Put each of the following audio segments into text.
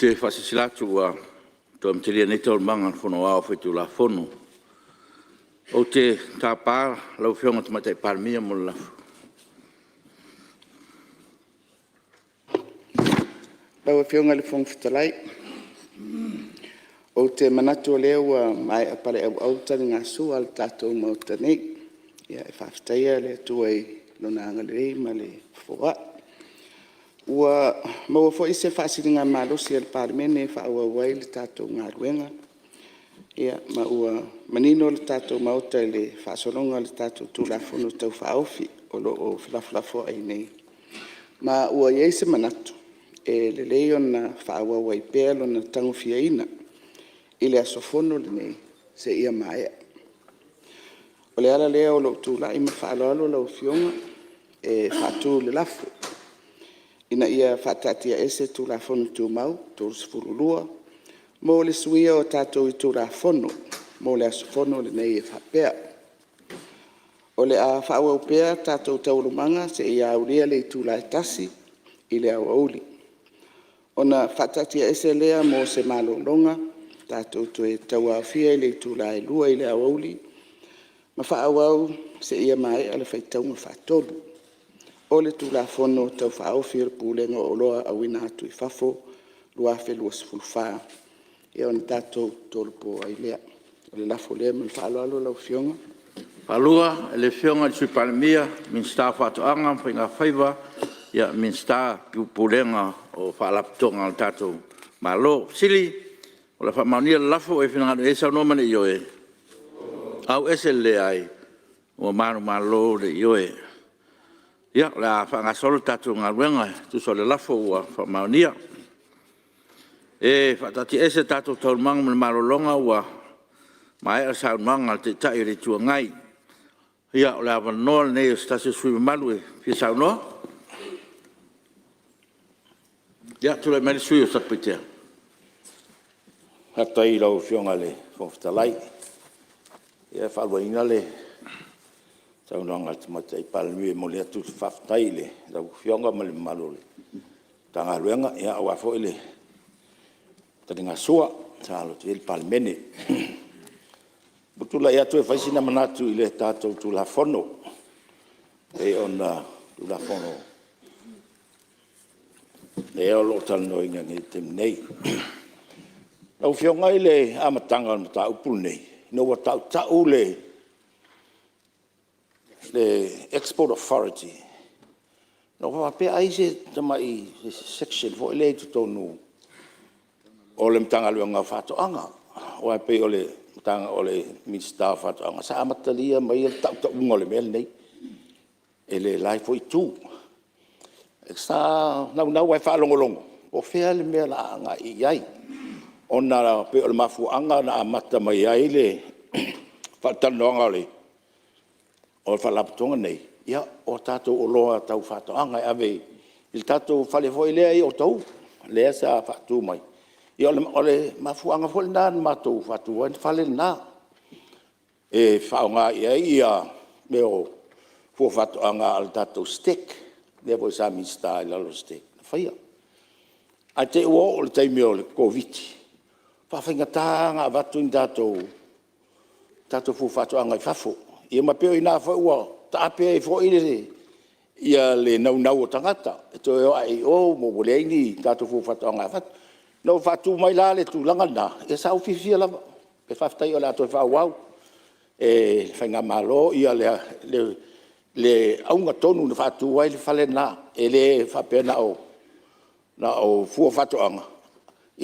te faasilasila atu ua toe amatalia nei Taualumaga a le Fono Aoao Faitulafono. Ou te tapa lau Afioga i le Tamaitai Palemia mo le lafo. Lau Afioga i le Fofoga Fetalai, ou te manatu o lea ua maea paleauau le taligasua a le tatou Maota nei, e faafetaia le Atua i Lona agalelei ma le foai. Ua maua foi se faasiligamalosi e le Palemene e faaauau ai le tatou galuega, ma ua manino le tatou Maota i le faasologa o le tatou Tulafono Tau Faaofi o lo o felafolafoai nei. Ma ua i ai se manatu e lelei ona faaauau ai pea lona tagofiaina i le aso Fono lenei seia maea. O le ala lea o lou tulai ma le faaaloalo lau Afioga e faatu le lafo, Ina ia faataatiaese Tulafono Tumau 32 mo le suia o tatou itula Fono mo le aso Fono lenei e faapea; O le a faaauau pea a tatou Taualumaga seia aulia le itula e 1:00 i le aoauli ona faataatiaese lea mo se malologa tatou toe tauaofia i le itula e 2:00 i le aoauli ma faaauau seia maea le faitauga faatolu o le Tulafono Tau Faaofi o le Pulega o Oloa Auina atu i Fafo 2024, ona tatou tolopo ai lea. O le lafo lea ma le faaaloalo lau Afioga. E faatoa le Sui Palemia, Minisita o Faatoaga ma Faiga Faiva, Minisita o Pulega o Faalapotopotoga a le tatou Malo. O le a faamaonia le lafo. O e finagalo i ai saunoa ma le ioe, auese le leai. Ua manumalo le ioe. O le a faagasolo le tatou galuega e tusa o le lafo ua faamaonia. E faataatiaese tatou Taualumaga mo le malologa ua maea le saunoaga a le Taitai o le Itu Agai. O le avanoa lenei o se tasi o sui usufono mamalu e fia saunoa. Ia, tulai mai le sui usufono mo Satupaitea. Faafetai i lau Afioga i le Fofoga Fetalai. E faaluaina le saunoaga a le Tamaitai Palemia e momoli atu le faafetai i lau Afioga ma le mamalu o le Matagaluega aua foi le taligasua sa alo atu i ai le Palemene. Ua ou tulai atu e fai sina manatu i le tatou Tulafono e pei ona Tulafono lea o lo o talanoaina nei i le taimi nei. Lau Afioga i le amataga o le mataupu lenei, ina ua tautau le Export Authority, na ou faapea ai se tamai section foi lea i totonu o le Matagaluega o Faatoaga. Aua e pei o le Minisita o Faatoaga sa amatalia maia le tautauga o le mea lenei i le la foi itu. Sa naunau lava e faalogologo po o fea le mea o le a agai i ai, ona e pei o le mafuaaga na amata mai ai le faatalanoaga o le Faalapotopotoga lenei, ia o tatou oloa tau faatoaga e ave i le tatou fale foi lea i Otahuhu lea sa faatu mai. Ia o le mafuaaga foi lena na matou faatu ai le fale lena e faaaoga i ai mea o fua o faatoaga a le tatou STEC lea foi sa Minisita ai i lalo o le STEC na faia. Ae te i ua oo i le taimi o le Koviti-19, faafaigata ona avatu ni tatou fua o faatoaga i fafo. Ia ma e pei o i ina foi ua taape ai foi le naunau o tagata e toe o ae i o ua leai ni tatou fua o faatoaga e avatu. Ina ua faatu mai la le tulaga lena, ia sa ou fiafia lava, faafetai o le a toe faaauau e le faigamalo le auga tonu na faatu ai le fale lena. E le faapea na o fua o faatoaga,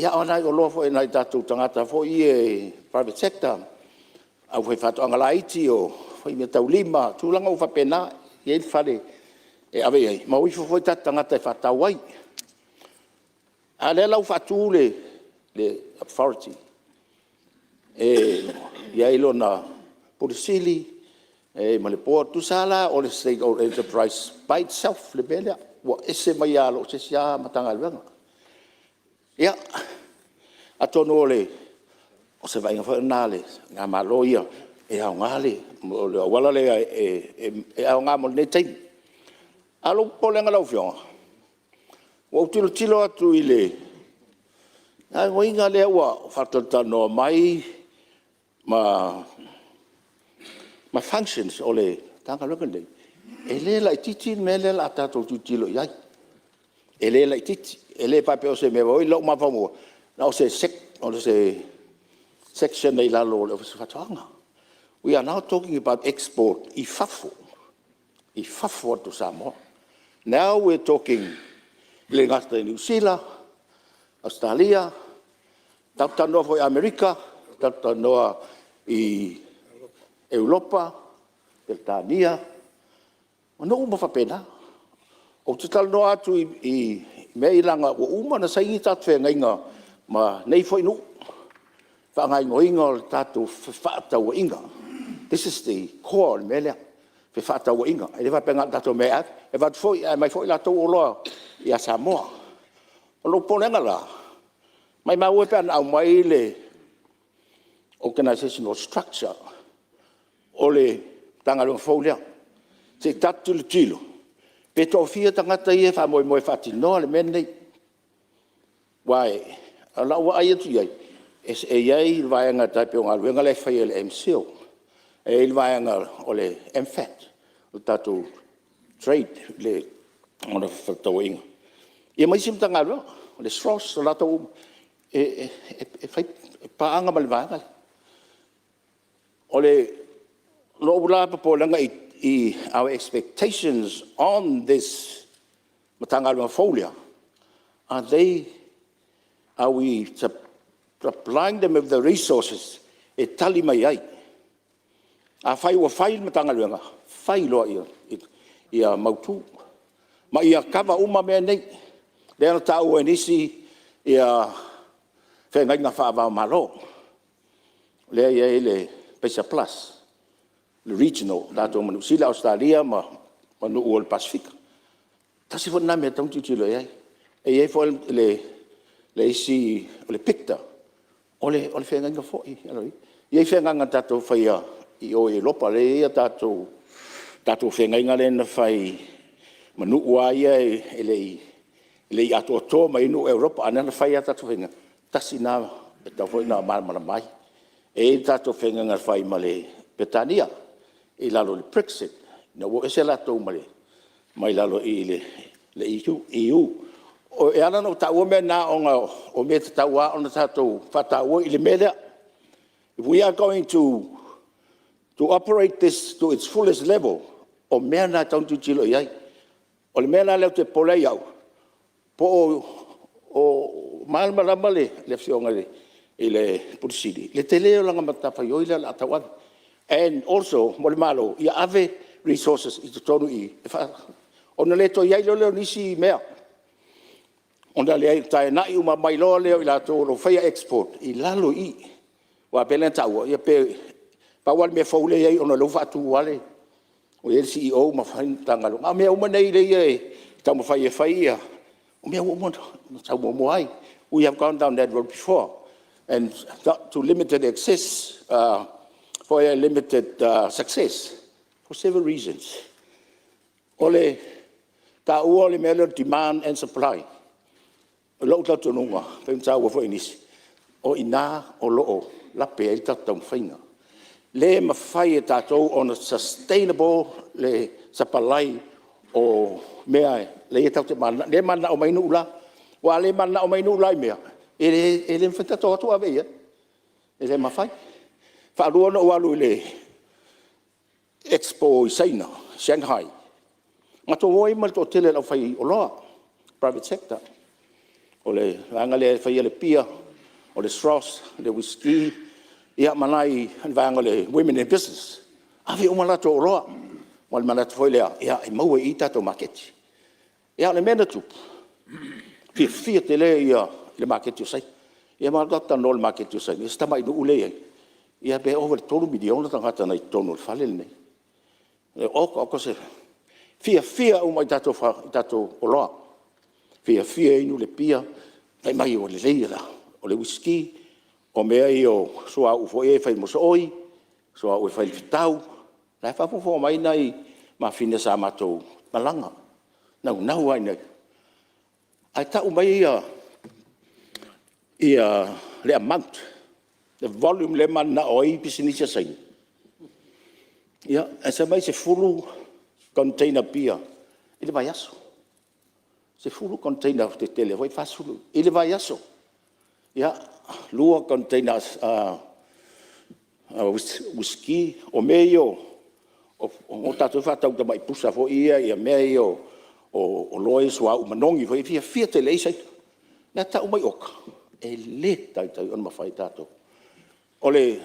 a o nai oloa foi a nai o tatou tagata foi ia private sector, aufaifaatoaga laiti, faimeataulima, tulaga uma faapena. E i ai le fale e ave i ai ma o ifo foi tatou tagata e faatau ai. A o lea la ua faatu le Authority e i ai lona Pule Sili, e i ai ma le Board, tusa lava la o le State Owned Enterprise by itself le mea lea, ua ese mai lava i lo se isi Matagaluega. Ia, atonu o se vaaiga foi lena a le faigamalo ia, e aoga le auala lea e aoga mo lenei taimi. A o lou popolega lau Afioga, ua ou tilotilo atu i le Gaoioiga lea ua faatalatalanoa mai ma functions o le Matagaluega lenei, e le laitiiti le mea lea o le a tatou tilotilo i ai. E le laitiiti. E le faapea o se mea foi lea i lou mafaufauga, na o se section i lalo o le Ofisa o Faatoaga. We are now talking about export i fafo, i fafo atu o Samoa. Now we are talking e le gata i Niu Sila, Ausetalia, tatou talanoa foi i Amerika, tatou talanoa i Europa, Peretania, o nuu uma faapena. Ou te talanoa atu i mea ia leaga ua uma ona saini tagata feagaiga ma nei foi nuu, faagaoioiga o tatou fefaatauaiga. This is the core o le mea lea, fefaatauaiga. E le faapea na o tatou mea e ave, e avatu foi ae aumai foi latou oloa ia Samoa. O lou popolega la, maimau e pe ana aumai le organizational structure o le Matagaluega fou lea, se i tatou tilotilo pe toafia tagata ia e faamoemoe e faatinoa le mea lenei. Aua o lau vaai atu i ai, e i ai le vaega e tai pei o galuega la e fai e le MCIL, e i ai le vaega o le MFAT o le tatou Trade mo fefaatauaiga, ia ma isi Matagaluega, o le SROS o latou uma, e fai paaga ma le vaega lea. O lou la popolega i our expectations on this Matagaluega fou lea, are we supplying them with the resources e tali mai ai? Afai ua fai le Matagaluega, fai loa ia mautu ma ia kava uma mea nei. Lea na taua e nisi feagaiga faava-o-Malo, lea e i ai le PACER Plus, le regional a tatou ma Niu Sila, Ausetalia ma nuu o le Pasefika. Tasi foi lena mea e tatau ona tilotilo i ai. E i ai foi le isi o le PICTA, o le feagaiga foi. E i ai feagaiga na tatou faia i o i Europa lea e i ai tatou feagaiga lea na fai ma nuu lava ia e le i atoatoa mai ai nuu o Europa, a o lea na fai lava tatou feagaiga. Tasi lena e tatau foi ona malamalama ai. E i ai tatou feagaiga na fai ma Peretania i lalo o le PREXIT ina ua o ese latou mai lalo i i le EU. E ala ona ou taua mea na ona o mea e tatau lava ona tatou faataua i le mea lea. If we are going to operate this to its fullest level, o mea na e tatau ona tilotilo i ai. O le mea la lea ou te popole ai au, po o malamalama le Afioga i le Ofisa Sili o Pulega i le tele o lana matafaioi lea o le a tauave. And also mo le Malo, ia ave resources i totonu i i ona le toe i ai loa lea o nisi mea, ona taenai uma mai loa lea o i latou o lo o faia export i lalo i i. Aua e pei ona taua, pau lava le mea fou lea e i ai ona o lea ua faatu lava le CEO ma fai le Matagaluega. A o mea uma nei lea e taumafai e fai, o mea ua uma ona sau muamua ai. We have gone down that road before and to limited success for several reasons. O le taua o le mea lea o le demand and supply. O lou talitonuga e pei ona taua foi e nisi, o i ina o lo o lape ai le tatou taumafaiga. E le mafai e tatou ona sustainable le supply o mea lea e mananao mai ai nuu la. Aua a le mananao mai nuu la i mea, e le mafai ona tatou o atu ave i ai, e le mafai. E faalua ona ou alu i le Expo i Saina i Shanghai, matou o ai ma le toatele o le aufaioloa, private sector. O le vaega lea e faia le pia, o le SROS, o le uisiki ia ma nai vaega o le Women in Business, ave uma a latou oloa ma le manatu foi lea e maua i i tatou maketi. A o le mea na tupu, fiafia tele i le maketi o Saina. Ia ma tatou talanoa i le maketi o Saina, si tamai nuu lea e i ai, ia pe ova i le 3 miliona tagata na i totonu o le fale lenei. E oka oka se… fiafia uma i tatou oloa, fiafia e inu le pia, fai mai ua lelei, o le uisiki, o mea ia o suauu foi ia e fai i mosooi, suauu e fai i le fetau. O la e faafogafoga mai nai mafine sa matou malaga, naunau lava ina… Ae tau mai le amount, le volume lea e mananao ai pisinisi a Saina, ia e sau ai 10 container pia i le vaiaso, 10 container tetele foi ia 40 i le vaiaso. Ia, 2 containers uisiki. O mea ia o tatou e faatau i tamai pusa foi ia mea ia o oloa ia suauu manogi foi ia e fiafia tele i ai Saina. Ae tau mai oka, e le taitai ona mafai e tatou. O le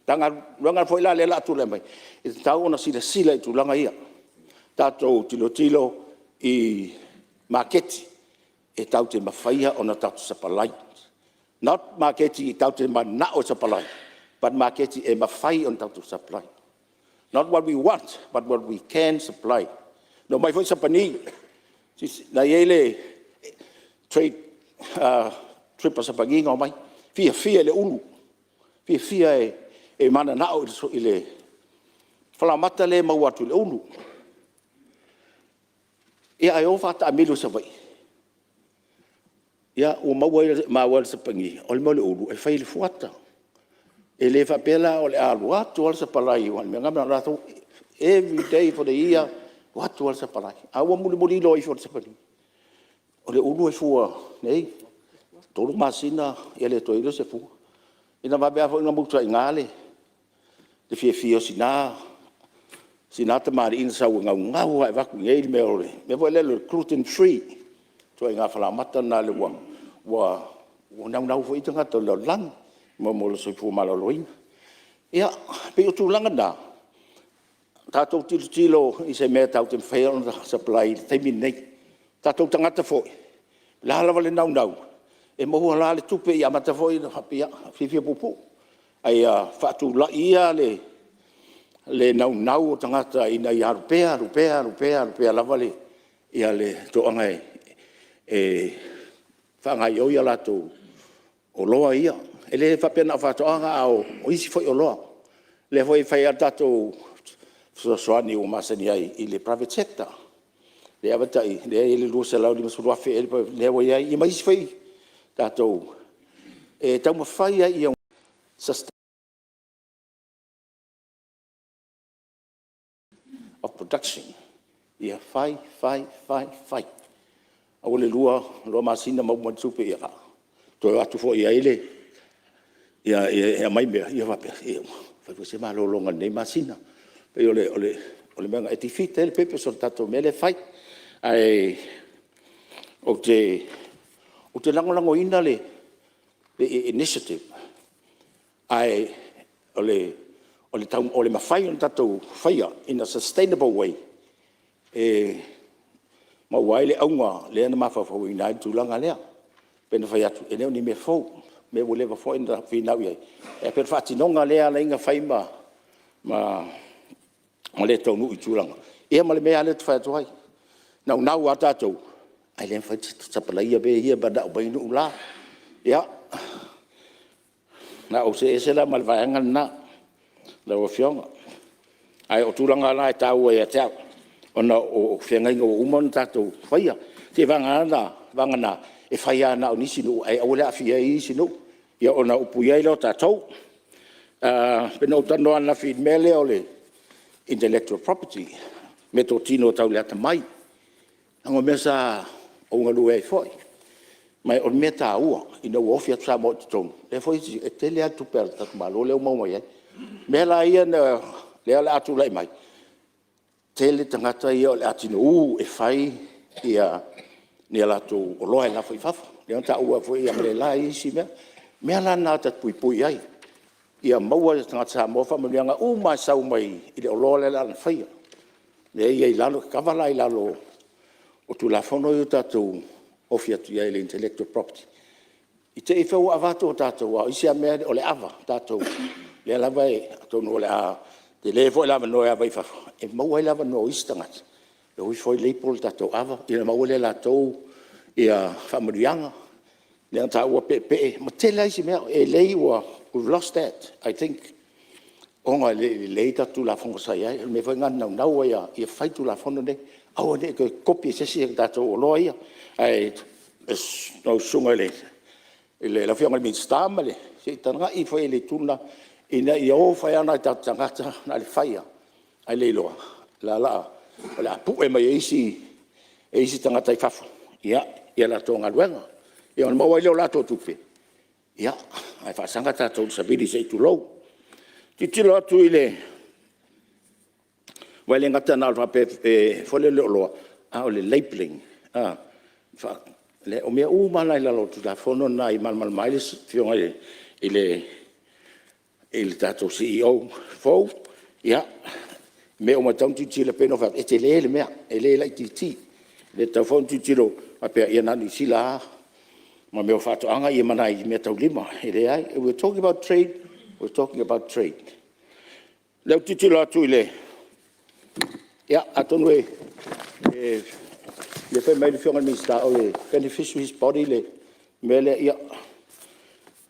Matagaluega foi la lea o le a tulai mai, e tatau ona silasila i tulaga ia, tatou tilotilo i maketi e tatou te mafaia ona tatou supply, not maketi tatou te mananao e supply, but maketi e mafai ona tatou supply. Not what we want, but what we can supply. Na omai foi Sapani, na i ai le trade trip a Sapani na omai, fiafia i le ulu, fiafia e mananao i le falaoamata lea e maua atu i le ulu. Ia ae o faataamilo i Savaii, ia ua maua e le Sapani o le mea o le ulu e fai i le fuata. E le faapea la o le a alu atu lava le sapalai aua o le mea lena na manao ai latou, every day for the year, alu atu lava le sapalai. A ua mulimuli iloa ifo e le Sapani, o le ulu e fua nei, 3 masina ia le toe i ai lea o se fua. Ia na vave foi lava ona muta i ina le fiafia o sina tamalii na sau e naunau lava e avatu i inei le mea foi lea o le gluten free, le ituaiga falaoamata lena ua naunau foi i ai tagata o le lalolagi mo le soifua maloloina. Ia, e pei o tulaga na, tatou tilotilo i se mea e tatou te mafaia ona supply i le taimi lenei. O tatou tagata foi, o le a lava le naunau, e maua la le tupe ia amata foi ona faapea, ia, e fiafia puupuu. A ia faatulai ia le naunau o tagata ina ia alu pea, alu pea, alu pea lava le toaga e faagaoioi a latou oloa ia. E le faapea na o faatoaga a o isi foi oloa. O lea foi e fai lava le tatou fesoasoani ua masani ai i le private sector, lea e i ai le $250,000 ea lea ua i ai, ia ma isi foi tatou… e taumafai ai ia sustain of production, ia fai, fai, fai, fai. Aua le 2 masina maua mai le tupe, ia toe o atu foi e i ai e aumai mea, ia faapea, se ua fai foi se malologa i lenei masina. E pei o le mea lena, e defeat ai le purpose o le tatou mea lea e fai. Ae ou te lagolagoina le initiative, ae o le mafai ona tatou faia in a sustainable way e maua ai le auga lea na mafaufauina ai le tulaga lea. E pei ona fai atu, e le o ni mea fou, o mea ua leva foi ona finau i ai, ae pei o le faatinoga lea e ala ai ona fai ma le taunuu i tulaga, ia ma le mea lava lea ou te fai atu ai, naunau lava tatou, ae le mafai ona sapalaia mea ia e mananao mai ai nuu la. Ia, o le a ou see ese la ma le vaega lena lau Afioga. Ae o tulaga la e taua ia te au, ona o feagaiga ua uma ona tatou faia, seiavagana e fai lava na o nisi nuu ae aua le aafia ai isi nuu, ia ona upuia ai lea o tatou. E pei ona ou talanoa ananafi i le mea lea o le intellectual property, meatotino tau le atamai, leaga o mea sa ou galue ai foi. Ma o le mea taua ina ua ofi atu Samoa i totonu, lea foi e tele lava tupe a le tatou Malo lea ua maua mai ai. O mea la ia lea o le a tulai mai, tele tagata ia o le a tinou e fai a latou oloa e lafo i fafo, lea na taua foi analeila i isi mea. O mea la na ta te puipui i ai, ia maua e tagata Samoa faamanuiaga uma lava e sau mai le oloa lea o le a ia faia, lea e i ai i lalo, e kava la i lalo o Tulafono ia ua tatou ofi atu i ai i le intellectual property. I te i foi ua avatu a tatou, a o isi lava mea o le ava a tatou, lea lava e atonu o le a tele foi le avanoa e ava ai i fafo, e maua ai le avanoa o isi tagata e o ifo ai label le tatou ava ona maua lea e latou faamanuiaga, lea na taua peepee ma tele lava isi mea. E lelei we've lost that I think ona e le i lelei tatou Tulafono sa i ai. O le mea foi lena na naunau ai lava ia fai Tulafono nei, aua ne i toe kopi e se isi a tatou oloa ia. Ae lau Susuga i Afioga i le Minisita ma le… Se i tagai ifo i ai i le itu lena ina ia o fai lava nai o tatou tagata na o le fai lava ae le iloa o le a pu'e mai e isi tagata i fafo ia latou galuega. Ia ona maua ai lea o latou tupe ae faasaga tatou i le savili se i tulou. Tilotilo atu i le… aua e le gata na o le faapea foi lele o oloa a o le labelling o mea uma lava na i lalo o le Tulafono lena e malamalama ai le Afioga i le tatou CEO fou. Ia, o mea uma e tatau ona tilotilo pei ona ou fai atu e tele le mea e le laitiiti. E le tatau foi ona tilotilo faapea na o Niu Sila lava ma mea o faatoaga ma nai meataulima. E leai, we are talking about trade, we are talking about trade. O lea ou te tilotilo atu i le… Ia atonu o lea e fai mai le Afioga i le Minisita o le Beneficial Body le mea lea, ia,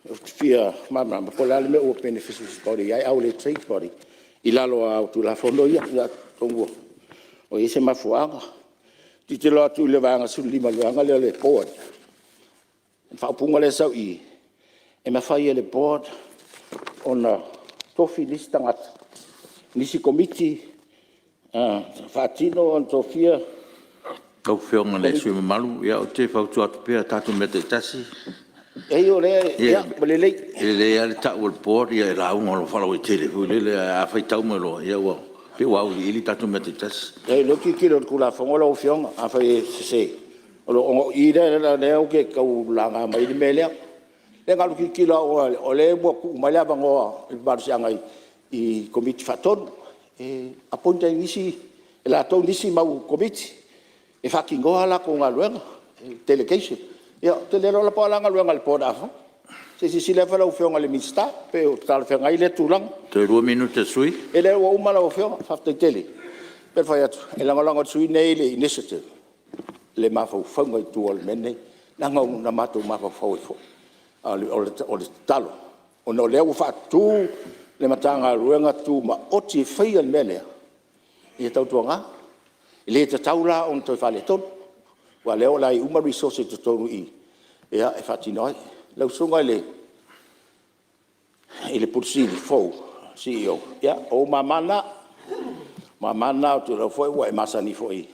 ou te fia malamalama po o le a le mea ua beneficial body ai ae ua le trade body i lalo o Tulafono ia. Atonu ua i ai se mafuaaga. Tilotilo atu i le Vaega 15 i le vaega lea o le Board, le faaupuga lea e sau i i, e mafai e le Board ona tofi nisi tagata, nisi Komiti e faatino ona tofia. Lau Afioga i le sui usufono mamalu, ou te fautua atu pea i tatou mea taitasi, Leai o lea… ia ua lelei. E lelei lava le tau o le Board e lauga faalauaitele foi lele, ae a faitau mai loa, ua pei ua auiliili tatou mea taitasi. Leai o lea ou te tilotilo i le Tulafono lau Afioga, afai e sese, ona o i lea ou te tau laga mai ai le mea lea. Ia na ona tilotilo lava aua o lea ua tuu mai le avanoa i le malosiaga i Komiti Faatonu e appoint ai e latou nisi mau Komiti e faatinoa a latou galuega, delegation. Ia ou te le iloa la po o a galuega a le Board a fai. Se i silasila ifo lau Afioga i le Minisita pe talafeagai lea tulaga. Toe 2 minute o le sui usufono. Ia leai ua uma lau Afioga. Faafetai tele. E pei ona fai atu, e lagolago e le sui usufono lenei le initiative, le mafaufauga i tua o le mea lenei, leaga na matou mafaufau ai foi. A o le tatalo, ona o lea ua faatu le Matagaluega Tumaoti e faia le mea lea, ia tautuana, e le tatau la ona toe faaletonu, aua o lea o le a i ai uma resources i totonu i i e faatino ai. Lau Susuga i le Ofisa Sili fou, CEO, ia o ou mama na. O ou mama na ou te iloa foi ua e masani foi i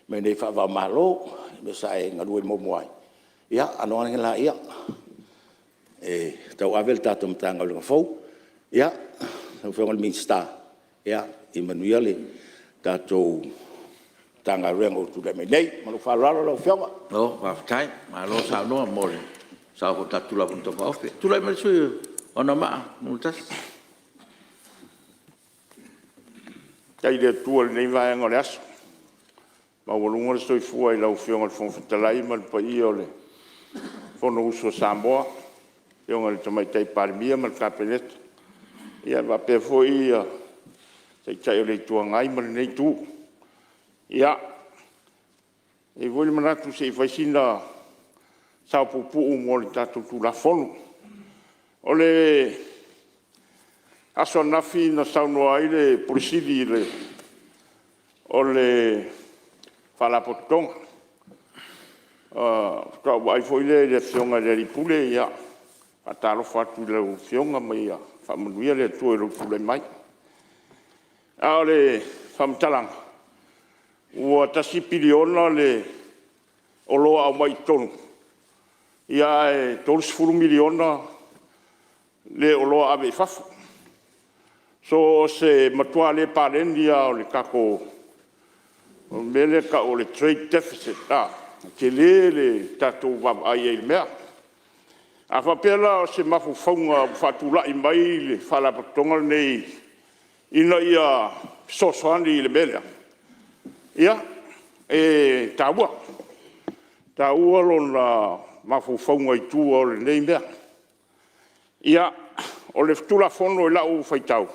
mea nei faava o Malo, i mea sa e galue muamua ai, ia alo ane laia e tauave le tatou Matagaluega fou. Ia, lau Afioga i le Minisita, ia manuia le tatou Matagaluega o tulai mai nei. Ma lou faaaloalo lau Afioga. Malo faafetai, malo saunoa mo le sao foi i le tatou Tulafono Tau Faaofi. Tulai mai le sui usufono mo Anoamaa 1. Faafetai i le Atua i lenei vaega o le aso, ua maualuga le soifua i lau Afioga i le Fofoga Fetalai ma le paia o le Fonousu a Samoa, le Afioga i le Tamaitai Palemia ma le Kapeneta, ia faapea foi le Taitai o le Itu Agai ma lenei Itu. Ia, e i ai foi le manatu se i fai sina sao puupuu mo le tatou Tulafono. O le aso ananafi na saunoa ai le Ofisa Sili o Pulega o le Faalapotopotoga, faatoa ou vaai foi lea i le Afioga i le alii Pule, ia e faatalofa atu i lau Afioga ma ia faamanuia le Atua i lou tulai mai. A o le faamatalaga, ua $1 piliona le oloa aumai i totonu, ae $30 miliona le oloa ave i fafo. So, o se matua le paleni lava o le tatou mea lea e tau o le trade deficit, e tele le tatou vaavaai i ai i le mea. A faapea la o se mafaufauga ua faatulai mai le Faalapotopotoga lenei ina ia fesoasoani i le mea lea, ia, e taua, e taua lona mafaufauga i tua o lenei mea. Ia, o le Tulafono i lau faitau,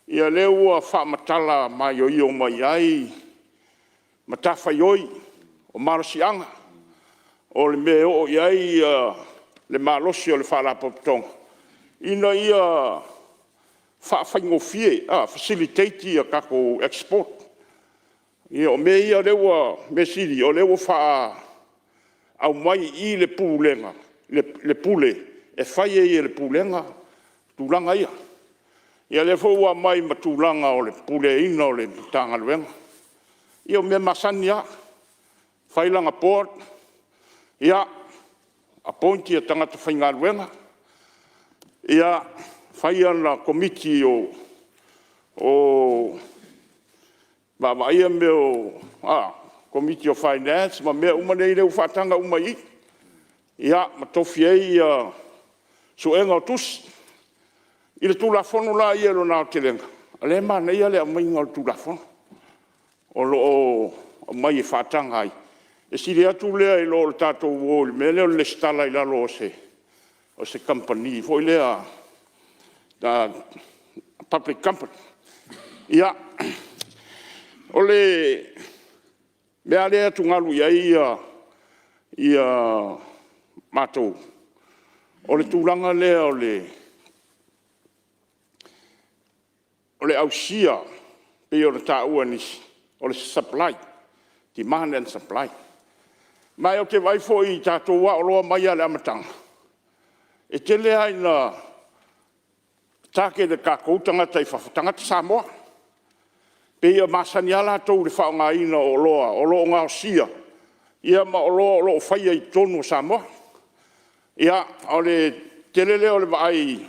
ia lea ua faamatala maioio mai ai matafaioi, o malosiaga, o le mea e oo i ai le malosi o le Faalapotopotoga ina ia faafaigofie, facilitate a tatou export. O mea ia o lea ua… mea sili o lea ua aumai i i le Pulega le pule e fai ai e le Pulega tulaga ia. Ia o lea foi ua aumai ma tulaga o le puleaina o le Matagaluega. Ia o mea masani lava, fai lana board, appoint tagata faigaluega, fai ana Komiti o vaavaaia mea o Komiti o Finance ma mea uma nei lea ua faataga uma i i, ia ma tofi ai suega o tusi. I le Tulafono la ia i lona aotelega, o lea e manaia le aumaiga o le Tulafono o lo o aumai e faataga ai. E sili atu lea i lo le tatou o i le mea lea o le resitala i lalo o se kamupani foi lea public company. Ia, o le mea lava lea e atugalu i ai matou, o le tulaga lea o le ausia pei ona taua e nisi o le supply, demand and supply. Ma ou te vaai foi i tatou lava oloa mai lava i le amataga, e tele lava ina target e tatou tagata i fafo, tagata Samoa. E pei e masani lava latou i le faaaogaina o oloa o lo o gaosia ma oloa o lo o faia i totonu o Samoa. Ia, o le tele lea o le vaai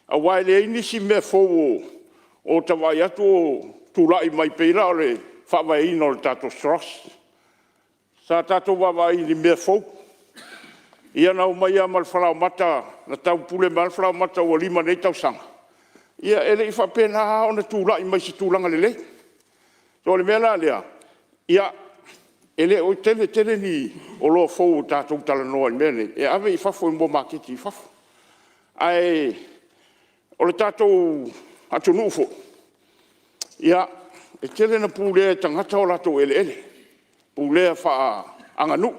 aua e leai nisi mea fou o ta vaai atu o tulai mai pei la o le faavaeina o le tatou SROS. Sa tatou vaavaai i ni mea fou, ia na omai lava ma le falaoamata na taupule mai lava le falaoamata ua 5 nei tausaga, ia e le i faapena lava ona tulai mai i se tulaga lelei. O le mea la lea, ia, e le o tele tele ni oloa fou ua tatou talanoa i mea nei e ave i fafo mo maketi i fafo. Ae o le tatou atunuu foi, e tele ina pulea e tagata o latou eleele, pulea faaleaganuu.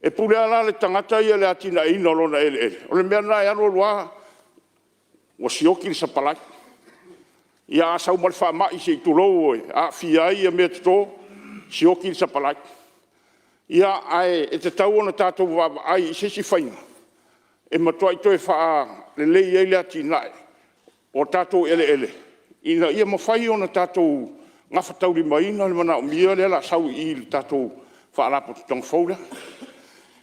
E pule lava la le tagata ia i le atiaeina o lona eleele, o le mea lena e alu alu lava ua sioki le sapalai. Ia a sau ma le faamai se i tulou e aafia ai meatoto, sioki le sapalai. Ae tatau ona tatou vaavaai i se isi faiga e matuai toe faalelei ai le atinae o tatou eleele ina ia mafai ona tatou gafataulimaina le manaomia lea o le a sau i le tatou Faalapotopotoga fou lea.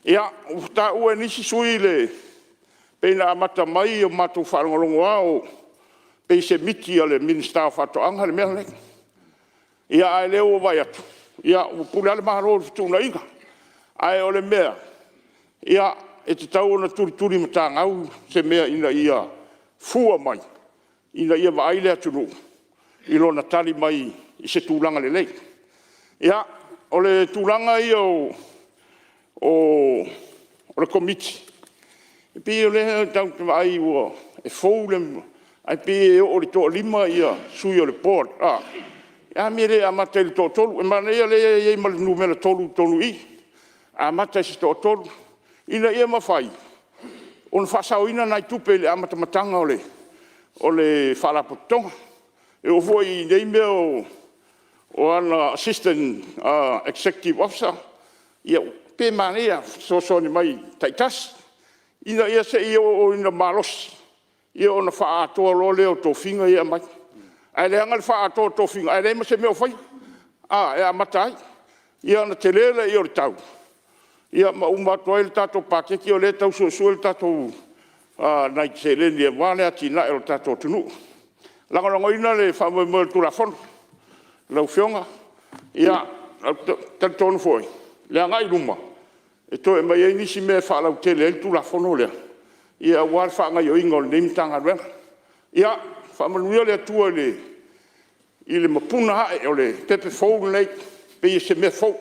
Ia, ua taua e nisi sui usufono pei ona amata mai o matou faalogologo lava pei se miti a le Minisita o Faatoaga le mea lenei. A o lea ua vaai atu, ua pule lava le Malo i le fetuunaiga. Ae o le mea, e tatau ona tulitulimatagau se mea ina ia fua mai ina ia vaai le atunuu i lona tali mai i se tulaga lelei. Ia, o le tulaga ia o le Komiti, e pei o lea tatou te vaai e fou le… ae pei e oo i le toalima sui o le board. O le a le mea e le amata ai i le toatolu? E manaia o lea e i ai ma le numera 3 i totonu i i, amata i se toatolu ina ia mafai ona faasaoina nai tupe i le amatamataga o le Faalapotopotoga. E oo foi i nei mea o ana Assistant Executive Officer, ia pe manaia le fesoasoani mai taitasi ina ia se i oo ina malosi ona faaatoa loa lea o tofiga ia e aumai. Ae leaga le faaatoa o tofiga ae leai ma se mea o faia e amata ai. Ia ona tele lea o le tau ma uma atu ai le tatou paketi o lea e tau suesue nai seleni aua le atinae o le tatou atunuu. E lagolagoina le faamoemoe o le Tulafono lau Afioga. Ou te talitonu foi i le agai i luma e toe aumai ai nisi mea e faalautele ai le Tulafono lea aua le faagaoioiga o lenei Matagaluega. Ia faamanuia le Atua i le mapuna ae o le pepe fou lenei, e pei o se mea fou.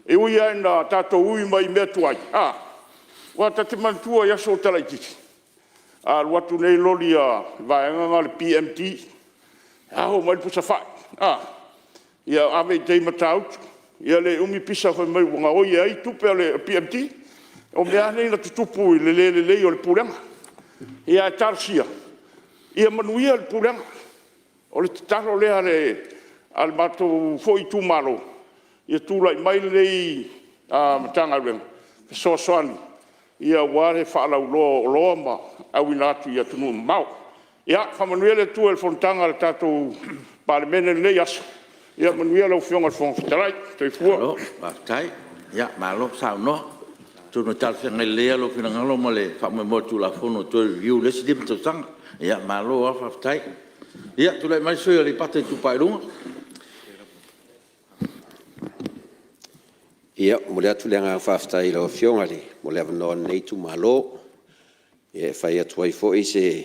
E ui lava ina tatou ui mai mea tuai, aua ta te manatua i aso a o ta laitiiti, a alu atu nei loli a le vaega lena o le PMD e ao mai le pusa fai, ia ave i tai i Matautu, ia le umi pisa fai mai ua gaoi e ai tupe a le PMD. O mea lava nei na tutupu i le le lelei o le pulega. Ae talosia ia manuia le pulega. O le tatalo lea a le matou foi itumalo, ia tulai mai lenei Matagaluega e fesoasoani aua le faalauiloa o oloa ma auina atu i atunuu mamao. Ia faamanuia le Atua i le fonotaga a le tatou Palemene i lenei aso. Ia manuia lau Afioga i le Fofoga Fetalai. Soifua. Malo faafetai, malo saunoa. Atonu e talafeagai lelei lava lou finagalo ma le faamoemoe o le Tulafono e toe review i le isi 5 tausaga. Ia malo lava faafetai. Ia tulai mai le sui usufono mo Aleipata Itupa i Luga. E momoli atu le agaga faafetai i lau Afioga mo le avanoa o lenei itumalo e fai atu ai foi se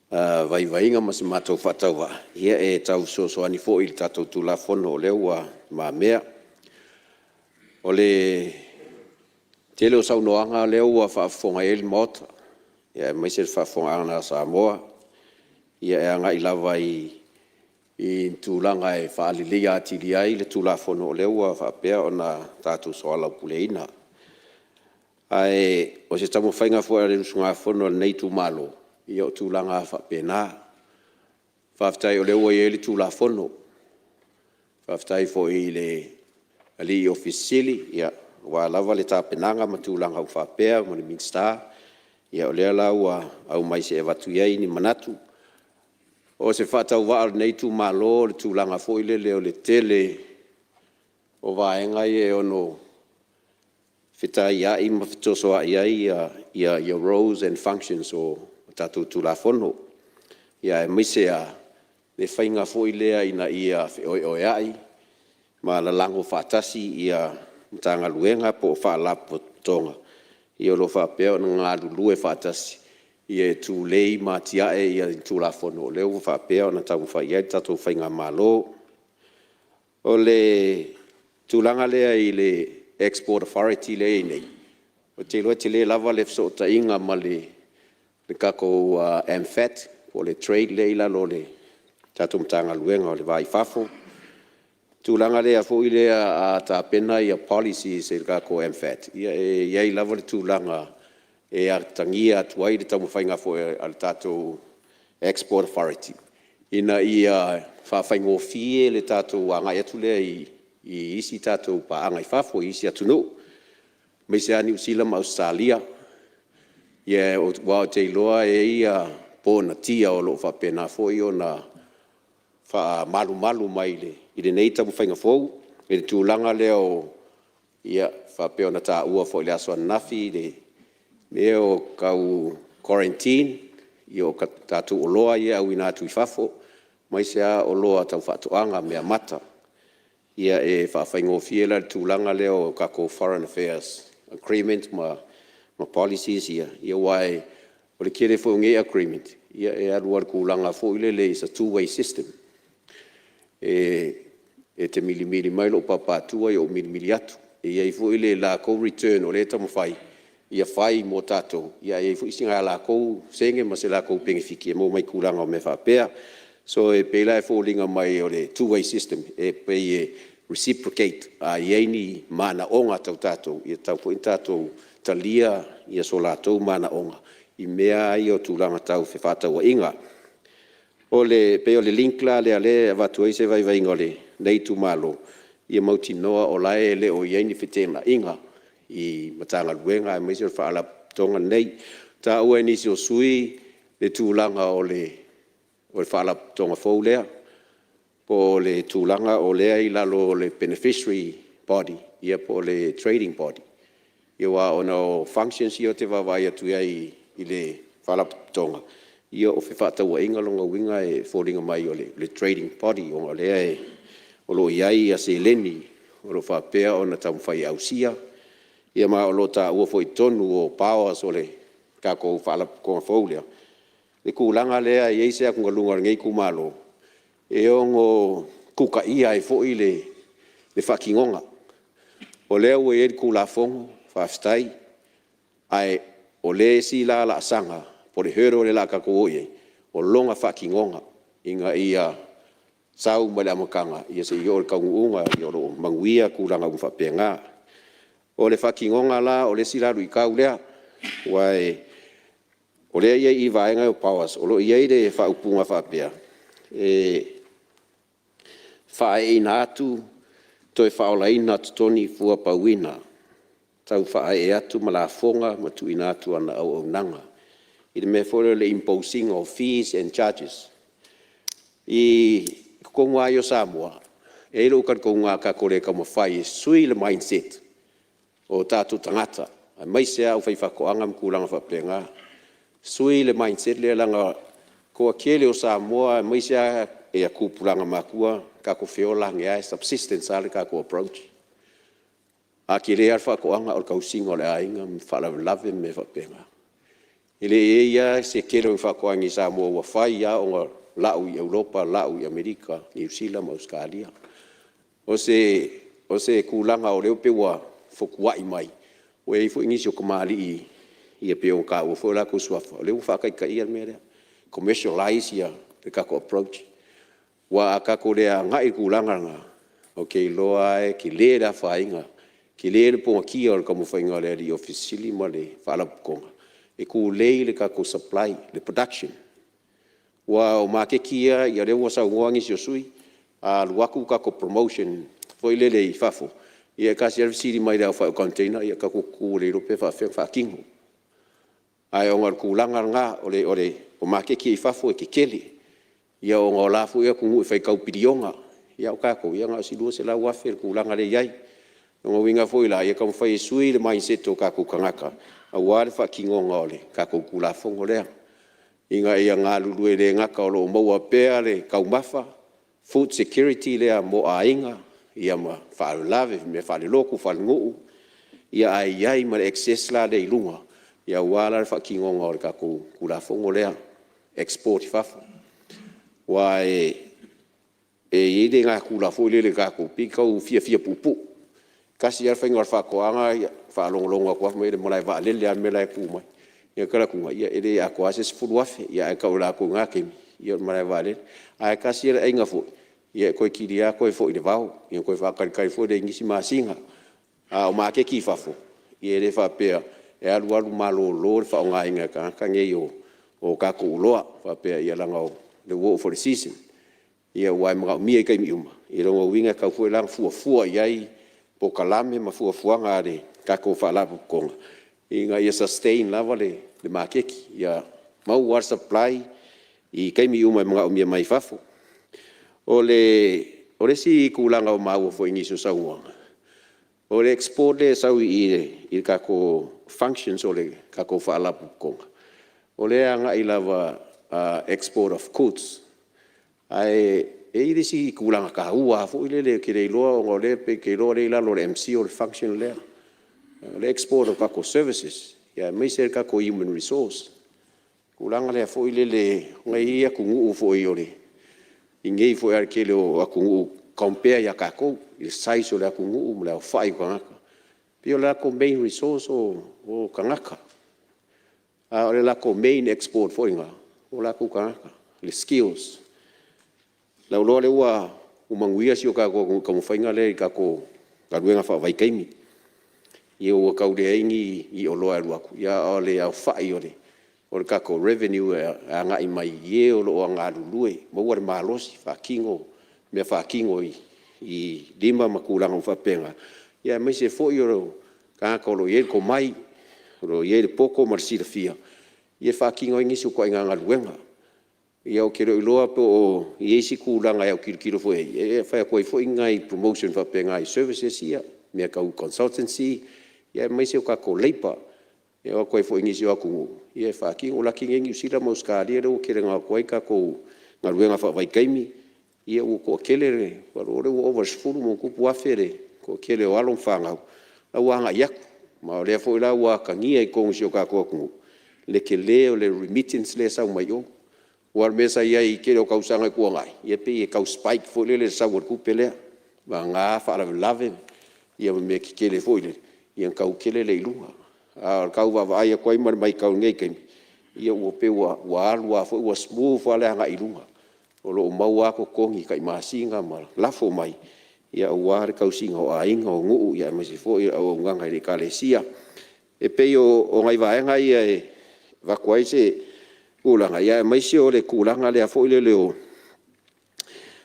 vaivaiga ma se matou faatauvaa e tau fesoasoani foi i le tatou Tulafono o lea ua i lumamea. O le tele o saunoaga lea ua faafofoga i ai le Maota, aemaise le faafofogaaga a Samoa e agai lava i tulaga e faaleleia atili ai le Tulafono o lea ua faapea ona tatou soalaupuleina. Ae o se taumafaiga foi a le usugafono a lenei itumalo, ia o tulaga lava faapena. Faafetai o lea ua i ai le Tulafono, faafetai foi i le alii Ofisa Sili aua lava le tapenaga ma tulaga uma faapea ma le Minisita. Ia o lea la ua aumai se i avatu i ai ni manatu. O se faatauvaa o lenei itumalo o le tulaga foi lele o le tele o vaega ia e ono fetaiai ma fetosoai ai roles and functions o tatou Tulafono, aemaise lava le faiga foi lea ina ia feoeoeai ma lalago faatasi Matagaluega po o Faalapotopotoga o lo o faapea ona galulue faatasi e tulei ma atiae Tulafono o lea ua faapea ona taumafai i ai le tatou faigamalo. O le tulaga lea i le Export Authority lea e i ai nei, ou te iloa e tele lava le fesootaiga ma le tatou MFAT po o le Trade lea e i lalo o le tatou Matagaluega o le Va i Fafo. O le tulaga foi lea a tapena policies e le tatou MFAT, ia e i ai lava le tulaga e atagia atu ai le taumafaiga foi a le tatou Export Authority ina ia faafaigofie le tatou agai atu lea i isi tatou paaga i fafo i isi atunuu, aemaise lava Niu Sila ma Ausetalia. Aua ou te iloa e i ai ponatia o lo o faapena foi ona faamalumalu mai i lenei taumafaiga fou i le tulaga lea e faapei ona taua foi i le aso ananafi i mea tau quarantine o tatou oloa ia e auina atu i fafo, aemaise lava oloa tau faatoaga, meamata. E faafaigofie la le tulaga lea o tatou foreign affairs agreement ma policies ia, aua o le tele foi o nei agreement, e alu lava i le tulaga foi lele it's a two way system. E te milimili mai lou papaatua ou milimili atu. E i ai foi le latou return o lea e taumafai ia fai mo tatou, ae i ai foi sina latou sene ma se latou penefiti e maua mai tulaga o mea faapea. So e pei la e foliga mai o le two way system, e pei e reciprocate. A i ai ni manaoga tau tatou, e tatau foi ona tatou talia so latou manaoga i mea lava ia o tulaga tau fefaatauaiga. E pei o le link la lea o lea e avatu ai se vaivaiga o lenei itumalo, ia mautinoa o la e le o i ai ni feteenaiga i Matagaluega aemaise o le Faalapotopotoga lenei. Na taua e nisi o sui usufono le tulaga o le Faalapotopotoga fou lea, po o le tulaga o lea e i lalo o le Beneficiary Body po o le Trading Body. Aua ona o functions ia ou te vaavaai atu i ai i le Faalapotopotoga, ia o fefaatauaiga lona uiga e foliga mai o le trading body ona o lea o lo o i ai seleni o lo o faapea ona taumafai e ausia, ia ma o lo o taua foi i totonu o powers o le tatou Faalapotopotoga fou lea, le tulaga lea e i ai se atugaluga o lenei itumalo, e ono tutaia ai foi le faatinoga. O lea ua i ai le Tulafono faafetai, ae o le isi la laasaga po o le hurdle lea o le a tatou o i ai, o lona faatinoga ina ia sau mai le amataga seia oo i le taunuuga o lo o manuia tulaga uma faapena. O le faatinoga la o le isi la luitau lea, aua o lea e i ai i le vaega lea o powers, o lo o i ai le faaupuga faapea, e faaeeina atu, toe faaolaina totogi fua pauina. tau faaee atu ma lafoga ma tuuina atu o ana auaunaga i le mea foi lea o le impose ina o fees and charges. I totonu lava ia o Samoa, e i ai lou talitonuga a tatou le taumafai e sui le mindset o tatou tagata aemaise lava le aufaifaatoaga ma tulaga faapena, sui le mindset lea leaga o le toatele o Samoa aemaise lava tupulaga matuatua, tatou te feola ane lava e subsistence lava le tatou approach. A tele lava le faatoaga o le tausiga o le aiga ma faalavelave ma mea faapena. E le i i ai lava se tele o ni faatoaga i Samoa ua fai lava ona lau i Europa, lau i Amerika, Niu Sila ma Ausetalia. O se tulaga o lea e pei ua fotuai mai ua i ai foi nisi o tamalii e pei ona taua foi o latou suafa, o lea ua faataitaia le mea lea, commercialize le tatou approach. Aua a tatou le agai i le tulaga lena, ou te iloa lava e tele le afaina, tele le ponatia o le taumafaiga a le Ofisa Sili o Pulega ma le Faalapotopotoga e tulei le tatou supply, le production. Aua o maketi ia o lea ua saunoa nisi o sui usufono, a alu atu tatou promotion foi lele i fafo, ia e tasi lava le fesili mai a le aofai o container, ia tatou tutu ua le iloa pe faafefea ona faatino. Ae ona o le tulaga lena o maketi i fafo e tetele, ia ona o la foi atunuu e faitau piliona, a o tatou, ia na o se $200,000 le tulaga lea e i ai. O lona uiga foi la, ia taumafai e sui le mindset o tatou tagata aua le faatinoga o le tatou Tulafono lea, ina ia galulue e le gata o lo o maua pea le taumafa, food security lea mo aiga ma faalavelave i mea faalelotu, faalenuu, ae i ai ma le excess la lea i luga aua la le faatinoga o le tatou Tulafono lea, export i fafo. Aua e i ai le natura foi lele i tatou, pei e tau fiafia puupuu. Tasi lava le faiga o le faatoaga e faalogologo atu lava fai mai le malae vaalele lava le mea la e tu mai. Ia ou te alu atu, ia e le atoa lava se $10,000 ae tau e latou i na taimi, ia o le malae vaalele. Ae tasi le aiga foi, ia toeitiiti lava toe foi i le vao, ia ona toe faatalitali foi lea i nisi masina. A o maketi i fafo, ia e le faapea e alu alu malolo le faaaogaina e tagata nei o tatou oloa, faapea leaga o lea ua oo foi i le season. Aua e manaomia i taimi uma, ia o lona uiga e tatau foi la ona fuafua i ai polokalame ma fuafuaga a le tatou Faalapotopotoga ina ia sustain lava le maketi, ia maua lava le supply i taimi uma e manaomia mai fafo. O le isi tulaga ua maua foi i nisi o saunoaga, o le export lea e sau i le tatou functions o le tatou Faalapotopotoga, o lea e agai lava export of goods. Ae i ai le isi tulaga taua lava foi lele ou te le iloa ona o lea ou te iloa o lea e i lalo o le MCIL le function lea. O le export o tatou services aemaise le tatou human resource. O le tulaga lea foi lele aua e i ai atunuu foi i inei foi lava i le tele o atunuu compare ia tatou i le size o le atunuu ma le aofai o tagata, pei o le latou main resource o tagata. A o le latou main export foi lena, o latou tagata, le skills. O lau iloa lea ua manuia si o tatou atunuu i le taumafaiga lea i tatou galuega faavaitaimi. Ia ua tau leai ni oloa e alu atu, a o le aofai o le tatou revenue e agai mai i e o lo o galulue, maua le malosi e faatino mea faatino i lima ma tulaga uma faapena, aemaise foi o tagata o lo o i ai le tomai, o lo o i ai le poto ma le silafia e faatino ai nisi o ituaiga galuega. Ia ou te le o iloa po o i ai se tulaga e autilotilo foi i ai e fai atu ai foi ni nai promotion faapena i services ia, mea tau consultancy, aemaise o tatou labour e o atu ai foi i nisi o atunuu e faatino. Ua laki nei Niu Sila ma Ausetalia lea ua tele ina o atu ai tatou galuega faavaitaimi, ia ua toatele, ua ou iloa lea ua ova i le 10+ afe le toatele o alo ma fanau la ua agai atu. Ma o lea foi la ua atagia i totonu o si o tatou atunuu le tele o le remittance lea e sau mai o. Aua o le mea sa i ai i le tele o tausaga ua tuanai, ia pei e tau spike foi lele i le sau o le tupe lea, vagana faalavelave ma mea tetele foi lele ia ona tau tele lea i luga. A o le tau vaavaai atu ai ma le maitau i lenei taimi, ia ua pei ua alu alu foi ua smooth lava le agai i luga. O lo o maua lava totogi tai masina ma lafo mai aua le tausiga o aiga, o nuu, aemaise foi o le auaunaga i le Ekalesia. E pei o nai vaega ia e avatu ai se tulaga, aemaise o le tulaga lea foi lele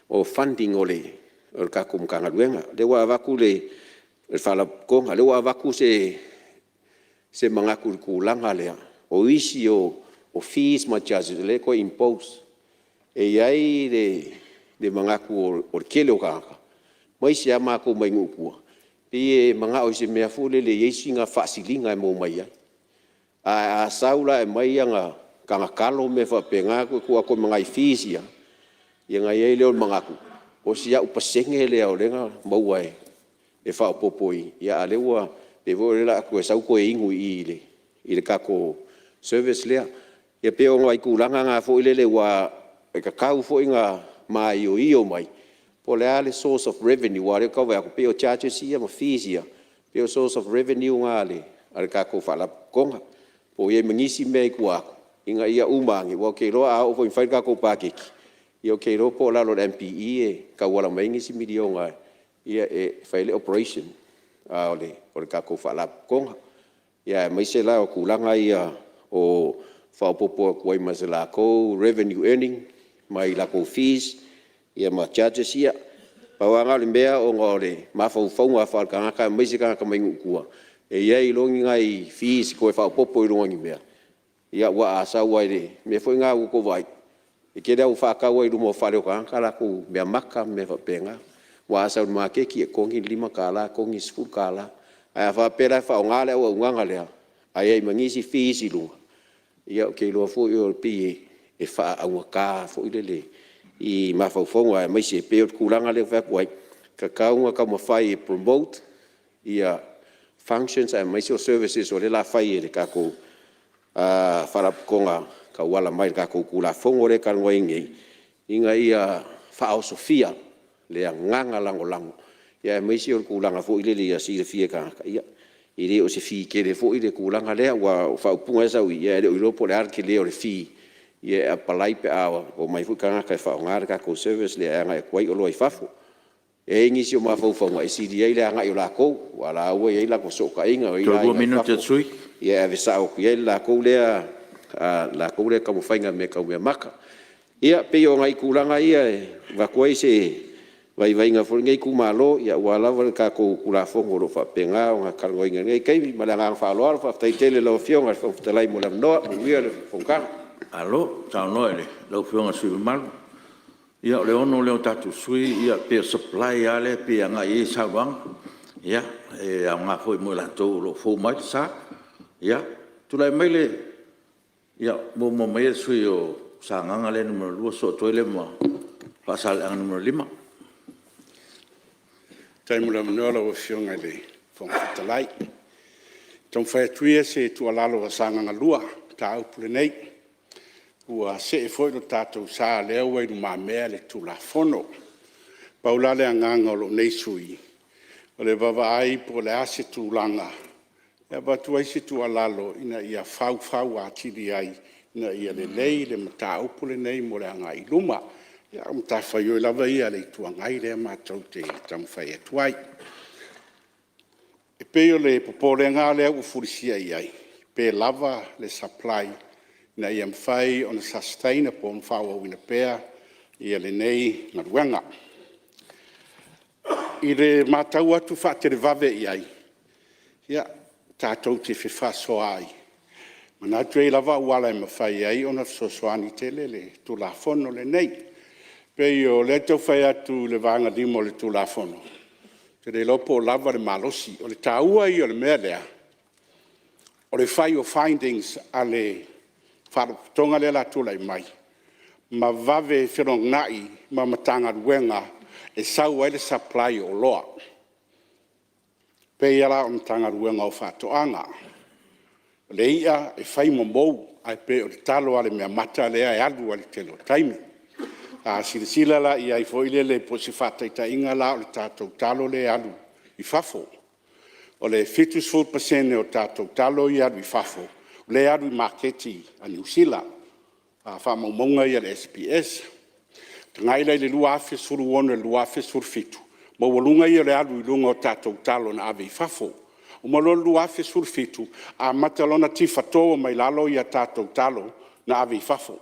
o funding o le tatou Matagaluega. O lea ua avatu le Faalapotopotoga, o lea ua avatu se se manatu i le tulaga lea, o isi o fees ma charges lea e toe impose. E i ai le manatu o le tele o tagata aemaise lava matou mai nuu i tua, pei e manao i se mea foi lele e i ai sina faasiliga e maua mai ai. Ae a sau la e aumai ana talo ma mea faapena toe tuu atu ai ma nai fees ia, ia ona i ai lea o le manatu, o si au pasene lea o lea na maua e faaopoopo i… a o lea ua pei foi lea o le a toe sau toe inu i i i le tatou service lea. Ia pei o nai tulaga na foi lele aua e tatau foi ona maioio mai po o le a le source of revenue aua o lea ou te tau vaai atu pei o charges ia ma fees ia, pei o source of revenue na a le tatou Faalapotopotoga. Po o i ai ma nisi mea i tua atu ina ia uma ane, aua ou te iloa a oo foi ina fai le tatou Paketi, ia ou te iloa po o lalo o le MPE e tauala mai ai nisi miliona e fai ai le operation o le tatou Faalapotopotoga. Ia aemaise la o tulaga ia o le faaopoopo atu ai ma se latou revenue earning mai latou fees ma charges ia. Pau lava lena o le mea ona o le mafaufauga faaletagata aemaise tagata mai nuu i tua, e i ai loa ni nai fees toe faaopoopo i luga o ni mea, ia aua a sau lava i le mea foi lena ua tou vaai, e tele lava ina faatau i luma o fale o tagata latou meamata ma mea faapena. Aua a sau i le maketi e togi le $5, togi le $10. Ae a faapea la e faaaoga le auaunaga lea ae i ai ma nisi fees i luga, ia ou te iloa foi e pei e faaaugata foi lele i mafaufauga, aemaise pei o le tulaga lea e fai atu ai, e tatau ona taumafai e promote functions aemaise o services o lea o le a fai e le tatou Faalapotopotoga e tauala mai i le tatou Tulafono lea e talanoaina nei, ina ia faaosofia le agaga lagolago, aemaise o le tulaga foi lele ia silafia e tagata, ia e le o se fee tele foi le tulaga lea. Aua o faaupuga ia e sau i i, ae le o iloa po o le a le tele o le fee e apply pe a omai foi tagata e faaaoga le tatou service lea e agai atu ai oloa i fafo. E i ai nisi o mafaufauga e sili ai le agai o latou aua o la ua i ai latou fesootaiga, o i ai aiga i fafo e ave sao atu i ai le latou lea taumafaiga i mea tau meamata. Ia pei o nai tulaga ia e avatu ai se vaivaiga foi o lenei itumalo aua lava le tatou Tulafono o lo o faapena ona talanoaina i lenei taimi. Ma le agaga faaaloalo. Faafetai tele i lau Afioga i le Fofoga Fetalai mo le avanoa. Manuia le fonotaga. Malo saunoa i lau Afioga i le sui usufono mamalu. Ia o le 6 lea o tatou sui usufono, pei o le supply lava lea e agai i ai saunoaga. Ia e aoga foi mo i latou o lo o fou mai le sa. Ia, tulai mai le… Ia, muamua mai le sui usufono mo Sagaga 2, sosoo atu ai lea ma Faasaleleaga 5. Faafetai mo le avanoa lau Afioga i le Fofoga Fetalai. E taumafai atu ia se tuualalo a Sagaga 2 i le mataupu lenei. Ua see foi lo tatou sa o lea ua i lumamea le Tulafono. Pau la le agaga o lou nei sui usufono, o le vaavaai po o le a se tulaga e avatu ai se tuualalo ina ia faufau atili ai ina ia lelei le mataupu lenei mo le agai i luma. Ia o matafaioi lava ia a le Itu Agai lea matou te taumafai atu ai. E pei o le popolega lea ua fulisia i ai, pe lava le supply ina ia mafai ona sustain po o ona faaauauina pea lenei galuega. I le matau atu faatelevave i ai, ia, tatou te fefaasoaai manatu e i ai lava auala e mafai ai ona fesoasoani tele le Tulafono lenei. E pei o lea e tau fai atu i le vaega 5 o le Tulafono, ou te le iloa po o lava le malosi. O le taua ia o le mea lea, o le fai o findings a le Faalapotopotoga lea o le a tulai mai ma vave felogai ma Matagaluega e sau ai le supply o oloa. E pei lava la o le Matagaluega o Faatoaga. O le i'a e fai ma mou ae pei o le talo lava o le meamata lea e alu lava i le tele o taimi. A silasila la i ai foi lele po o se faataitaiga la o le tatou talo lea e alu i fafo. O le 70% o tatou talo ia e alu i fafo, lea e alu i maketi a Niu Sila, a o faamaumauga ia a le SBS. Tagai la i le 2016 i le 2017, maualuga ia o le alu i luga o tatou talo na ave i fafo. Uma loa le 2017 amata loa ona tifato mai lalo tatou talo na ave i fafo.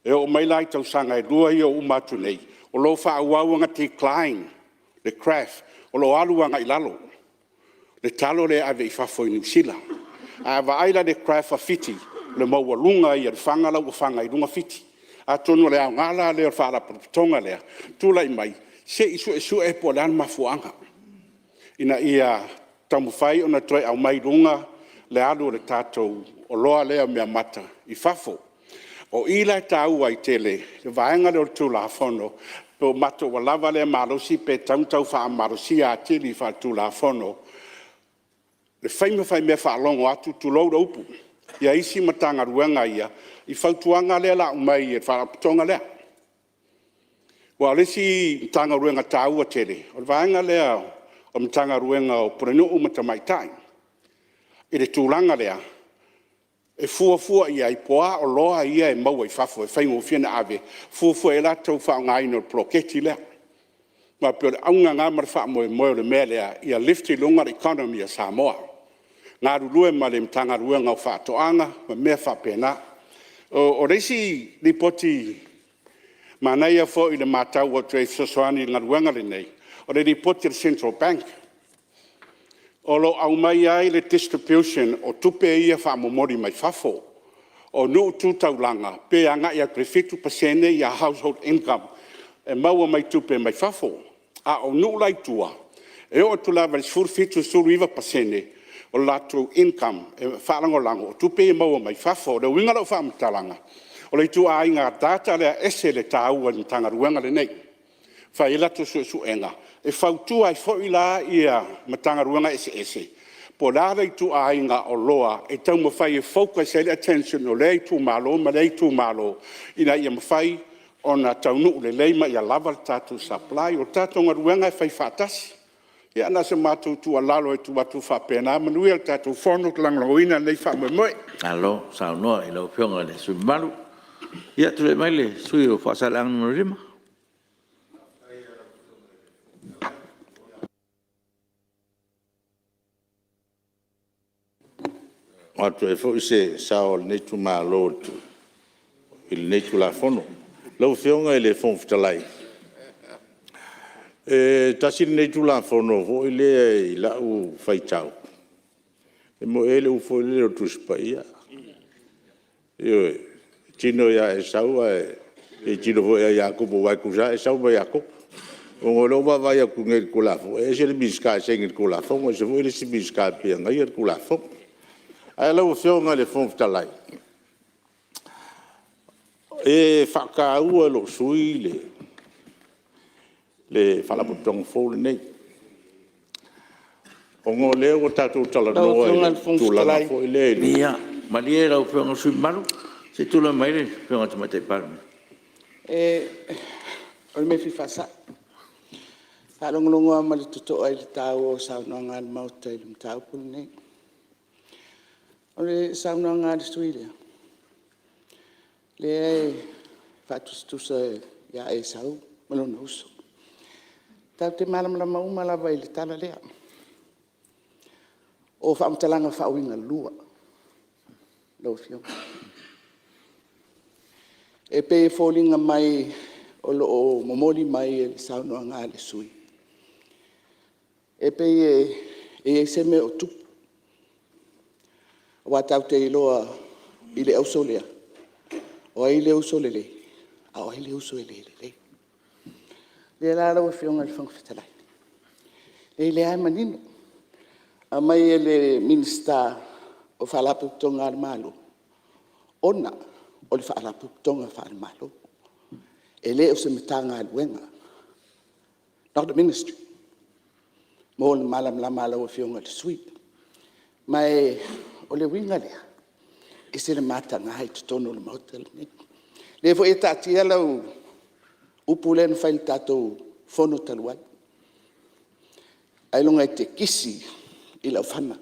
E oo mai la i tausaga e lua ia ua uma atu nei, o lo o faaauau ona decline le graph, o lo o alu agai lalo le talo lea e ave i fafo i Niu Sila. A vaai la i le graph a Fiti, o le maualuga ia o le fana la ua fana ai i luga Fiti. Atonu o le aoga la lea o le Faalapotopotoga lea, tulai mai se i suesue po o le a le mafuaaga ina ia taumafai ona toe aumai i luga le alu o le tatou oloa lea o meamata i fafo. O i la e taua ai tele le vaega lea o le Tulafono, pe matou ua lava lea malosi pe tatau ona tau faamalosia atili faaletulafono le fai ma faimea faalogo atu tulou le upu isi Matagaluega ia i fautuaga lea o le a aumai e le Faalapotopotoga lea. Aua o le isi Matagaluega taua tele, o le vaega lea o le Matagaluega o Pulenuu ma Tamaitai i le tulaga lea e fuafua i ai po o a oloa ia e maua i fafo e faigofie ona ave, fuafua i ai le latou faaaogaina o le poloketi lea. Aua e pei o le auga lena ma le faamoemoe o le mea lea, ia lift i luga le economy a Samoa, galulue ma le Matagaluega o Faatoaga ma mea faapena. O le isi lipoti manaia foi i le matau atu e fesoasoani i le galuega lenei, o le lipoti a le Central Bank, o lo o aumaia ai le distribution o tupe ia faamomoli mai fafo. O nuu tu taulaga pe agai atu i le 7% household income e maua mai tupe mai fafo. A o nuu la e i tua, e oo atu lava i le 17% i le 19% o latou income e faalagolago o tupe ia e maua mai fafo. O le uiga o lau faamatalaga, o le ituaiga data lea e ese le taua i le Matagaluega lenei, e fai ai latou suesuega, e fautua ai foi la Matagaluega eseese po o le a le ituaiga oloa e taumafai e focus i ai le attention o lea itumalo ma lea itumalo ina ia mafai ona taunuu lelei ma ia lava le tatou supply. O le tatou galuega e fai faatasi. Ia na o se matou tuualalo e tuu atu faapena. Manuia le tatou Fono. Ou te lagolagoina lenei faamoemoe. Malo saunoa i lau Afioga i le sui usufono mamalu. Ia tulai mai le sui usufono mo Faasaleleaga 5. Avatu ai foi se sao o lenei itumalo i lenei Tulafono. Lau Afioga i le Fofoga Fetalai, e tasi lenei Tulafono foi lea i lau faitau, e moni ai le upu foi lele o le Tusi Paia, ioe, e tino ia Esau ae tino foi ia Iakopo aua e tusa lava Esau ma Iakopo. Ona o lea ua vaavaai atu nei i le Tulafono, e ese le Minisita e saini i le Tulafono ese foi le isi Minisita e pei e agaia le Tulafono. Ae lau Afioga i le Fofoga Fetalai, e faataua e lou sui usufono le Faalapotopotoga fou lenei, ona o lea ua tatou talanoa Lau i Afioga i le le Fofoga tulaga Fetalai… foi lea… Ia malie lau Afioga i le sui usufono mamalu, se i tulai mai le Afioga i le Tamaitai Palemia. O le mea e fia faasao. E faalogologo lava ma le totoa i le taua o saunoaga a le Maota i le mataupu lenei. O le saunoaga a le sui usufono lea, lea e faatusatusa ia Esau ma lona uso. Tatou te malamalama uma lava i le tala lea, o faamatalaga faauigalua lau Afioga. E pei e foliga mai o lo o momoli mai e le saunoaga a le sui usufono, e pei e i ai se mea o tupu, aua tatou te iloa i le auso lea, o ai le uso lelei a o ai le uso e le lelei. O lea la lau Afioga i le Fofoga Fetalai, o lea lava e manino, aumai e le Minisita o Faalapotopotoga a le Malo, ona o le Faalapotopotoga faale-Malo, e le o se Matagaluega, not a Ministry mo le malamalama o lau Afioga i le sui usufono. Ma o le uiga lea, e ese le mataga i totonu o le Maota lenei. O lea foi e taatia lau upu lea na fai i le tatou Fono talu ai, ailoga e te kisi i lau fana.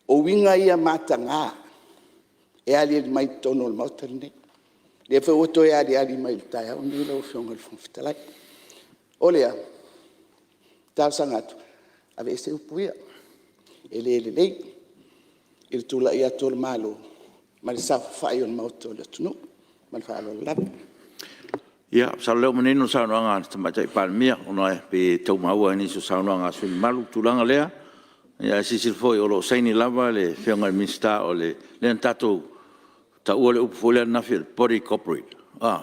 O uiga ia mataga e aliali mai i totonu o le Maota lenei, lea foi ua toe aliali mai i le taeao lenei lau Afioga i le Fofoga Fetalai. O lea e talosaga atu, aveese upu ia, e le lelei i le tulai atu o le Malo ma le saofafai o le Maota o le atunuu. Ma le faaaloalo lava. Ia, masalo o lea ua manino le saunoaga a le Tamaitai Palemia, ona e pei e tau maua i nisi o saunoaga a sui usufono mamalu le tulaga lea. Ae silasila foi o lo o saini lava le Afioga i le Minisita, o lea na tatou taua le upu foi lea ananafi o le body corporate,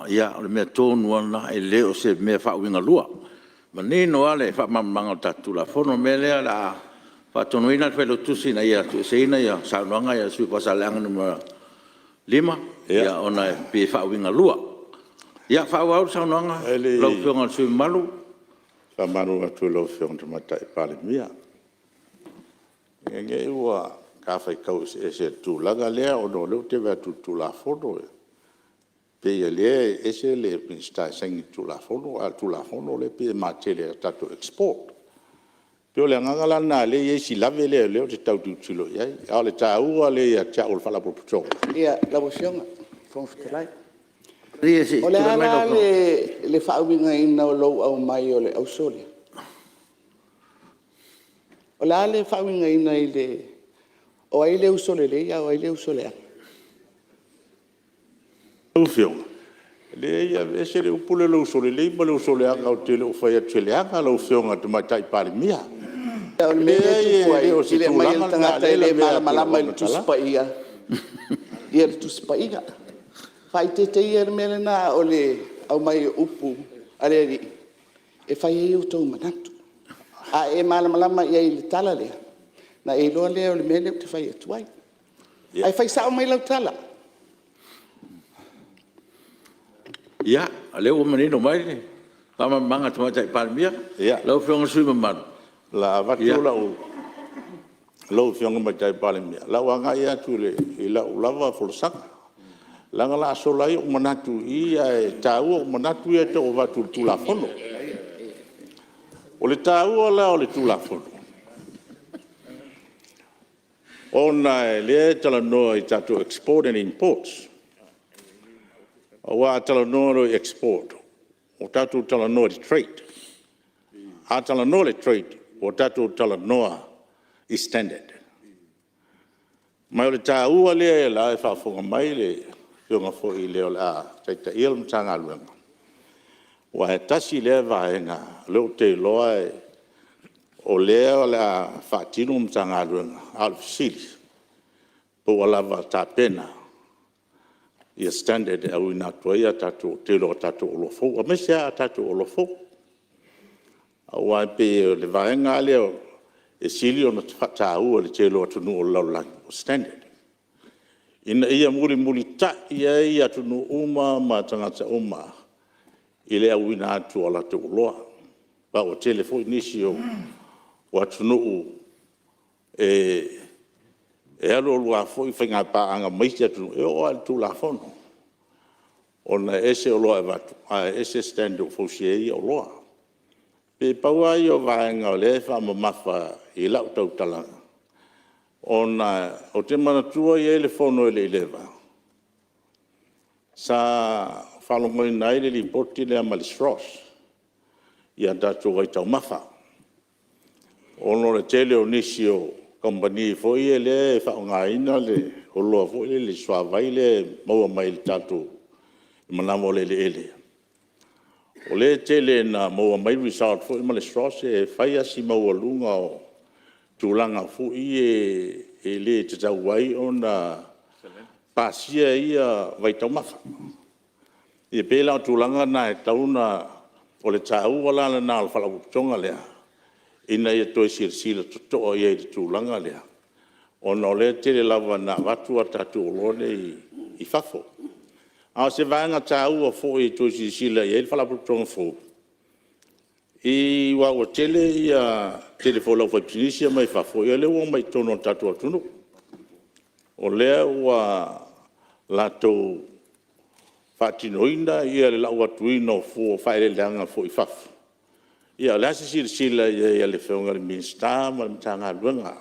ia o le mea tonu lava lena, e le o se mea faauigalua. E manino lava le faamalamalamaga o le tatou Tulafono. O le mea lea o le a faatonuina le Failautusi ina ia tuueseina saunoaga ia a le sui usufono mo Faasaleleaga 5 ona e pei e faauigalua. Ia faaauau le saunoaga a lau Afioga i le sui usufono mamalu. E faamalulu atu i lau Afioga i le Tamaitai Palemia, ne i te i ua ta faitau eseese i le tulaga lea ona o lea ou te vaai atu i le Tulafono, e pei o lea e ese le Minisita e saini i le Tulafono, a o le Tulafono lea e pei e matele ia tatou export. E pei o le agaga la lena o lea e i ai si lave lea o lea ou te tau tilotilo i ai. A o le taua lea ia te au o le Faalapotopotoga… Lau Afioga i le Fofoga Fetalai, o le a la le faauigaina o lou aumai o le auso lea? O le a le faauigaina o ai le uso lelei a o ai le uso leaga? Lau Afioga, leai aveese le upu lea o le uso lelei ma le uso leaga, ou te le o fai atu o se leaga lau Afioga i le Tamaitai Palemia. O le mea lea e tupu ai, i le aumai e le tagata e le malamalama i le Tusi Paia le Tusi Paia. Faaeteete ia i le mea lena o le aumai o upu a le Alii e fai ai outou manatu. A e malamalama i ai i le tala lea, ona e iloa lea o le mea lea ou te fai atu ai. Ae fai sao mai lau tala. Ia, o lea ua manino mai le faamalamalamaga a le Tamaitai Palemia. Lau Afioga i le sui usufono mamalu… O le a avatu lau… Lau Afioga i le Tamaitai Palemia, o le a ou agai atu i lau lava folasaga, leaga o le a sola ai ou manatu i i, ae taua ou manatu ia e tau avatu i le Tulafono. O le taua la o le Tulafono, ona o lea e talanoa i tatou export and import. Aua a talanoa loa i export, ua tatou talanoa i le trade. A talanoa i le trade, ua tatou talanoa i standard. Ma o le taua lea o la e faafofoga mai le Afioga foi i le o le a taitaia le Matagaluega, aua e tasi lea vaega o lea ou te iloa o lea o le a faatino le Matagaluega, a o le fesili, po ua lava tapena standard e auina atu ai le tele o a tatou oloa fou, aemaise lava a tatou oloa fou. Aua e pei o le vaega lava lea e sili ona faataua e le tele o atunuu o le lalolagi, o standard, ina ia mulimulitai ai atunuu uma ma tagata uma i le auina atu o a latou oloa. Aua ua tele foi nisi o atunuu e alu alu lava foi faiga paaga ma isi atunuu, e oo lava i le Tulafono, ona e ese oloa e avatu ae ese standard ua fausia ai ia oloa. E pei pau lava ia o vaega o lea e faamamafa i lau tautalaga, ona ou te manatua e i ai le fono e le i leva, sa faalogoina ai le lipoti lea mai le SROS i a tatou vaitaumafa, ona o le tele o nisi o kamupani foi ia lea e faaaogaina le oloa foi lea le suavai lea e maua mai le tatou manava o le eleele. O lea e tele ina maua mai results foi mai le SROS e fai lava si maualuga o tulaga foi ia e le tatau ai ona pasia ia vaitaumafa. E pei la o tulaga na e tatau ona… O le taua la lena o le Faalapotopotoga lea, ina ia toe silasila totoa i ai i le tulaga lea, ona o lea e tele lava ina avatu a tatou oloa nei i fafo. A o se vaega taua foi e toe silasila i ai le Faalapotopotoga fou, aua ua tele foi o le aufaipisinisi ia mai fafo, ia lea ua omai i totonu o le tatou atunuu. O lea ua latou faatinoina le lau atuina o fua o faaeleeleaga foi i fafo. Ia o le a se silasila i ai a le Afioga i le Minisita ma le Matagaluega?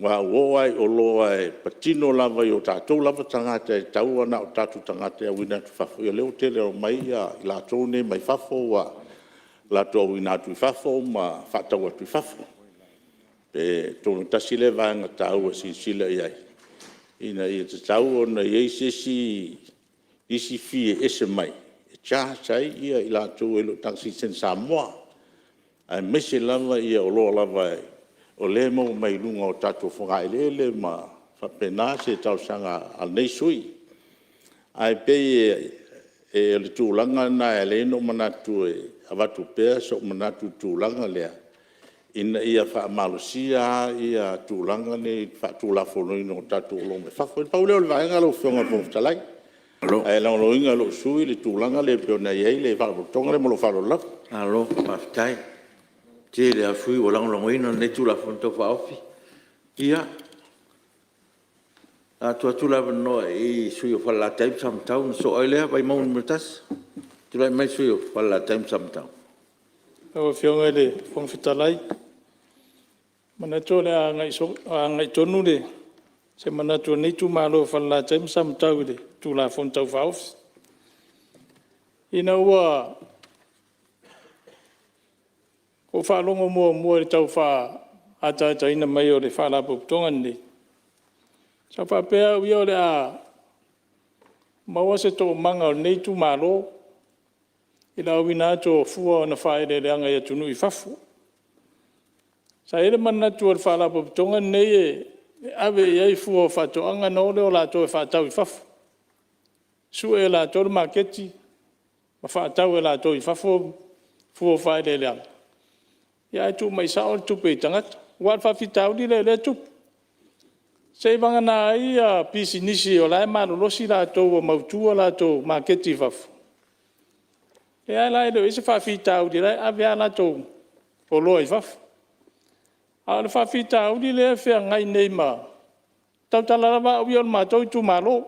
Aua ua oo lava i oloa e patino lava i o tatou lava tagata e tatau ona o tatou tagata e auina atu i fafo, ia o lea ua tele ina omai i latou nei mai fafo ua latou auina atu i fafo ma faatau atu i fafo. Atonu tasi lea vaega taua e silasila i ai, ina ia tatau ona i ai se isi fee e ese mai e charge ai i latou e le o tagata sitiseni Samoa, aemaise lava oloa lava o lea e maua mai luga o tatou fogaeleele ma faapena se talosaga a lenei sui usufono. Ae pei o le tulaga lena e ala ai ona ou manatu e avatu pea sou manatu i le tulaga lea, ina ia faamalosia tulaga nei i le faatulafonoina o tatou oloa mai fafo. Na pau lea o le vaega lau Afioga i le Fofoga Fetalai, ae lagolagoina e lou sui usufono le tulaga lea pei ona i ai le Faalapotopotoga lea ma lou faaaloalo lava. Malo faafetai. O le tele lava o sui usufono ua lagolagoina lenei Tulafono Tau Faaofi. Ia, o le a tuu atu le avanoa i le sui usufono mo Falelatai ma Samatau ona sosoo ai lea, Vaimauga 1. Tulai mai le sui usufono mo Falelatai ma Samatau. Lau Afioga i le Fofoga Fetalai, e manatu o le a agai tonu se manatu o lenei itumalo o Falelatai ma Samatau i le Tulafono Tau Faaofi. Ina ua ou faalogo muamua i le tau faaataataina mai o le Faalapotopotoga lenei, sa ou faapea au ia o le a maua se toomaga o lenei itumalo i le auina atu o fua o ona faaeleeleaga i atunuu i fafo. Sa i ai le manatu o le Faalapotopotoga lenei e ave i ai fua o faatoaga ona o lea o latou e faatau i fafo, sue e latou le maketi ma faatau e latou i fafo fua o faaeleeleaga, ae tuu mai sao le tupe i tagata. Aua o le faafitauli lea o lea e tupu, seiavagana ai pisinisi o la e malolosi latou ua mautu a latou maketi i fafo, lea la e le o i ai se faafitauli o la e ave lava a latou oloa i fafo. A o le faafitauli lea e feagai nei ma… e tautala lava au ia o le matou itumalo.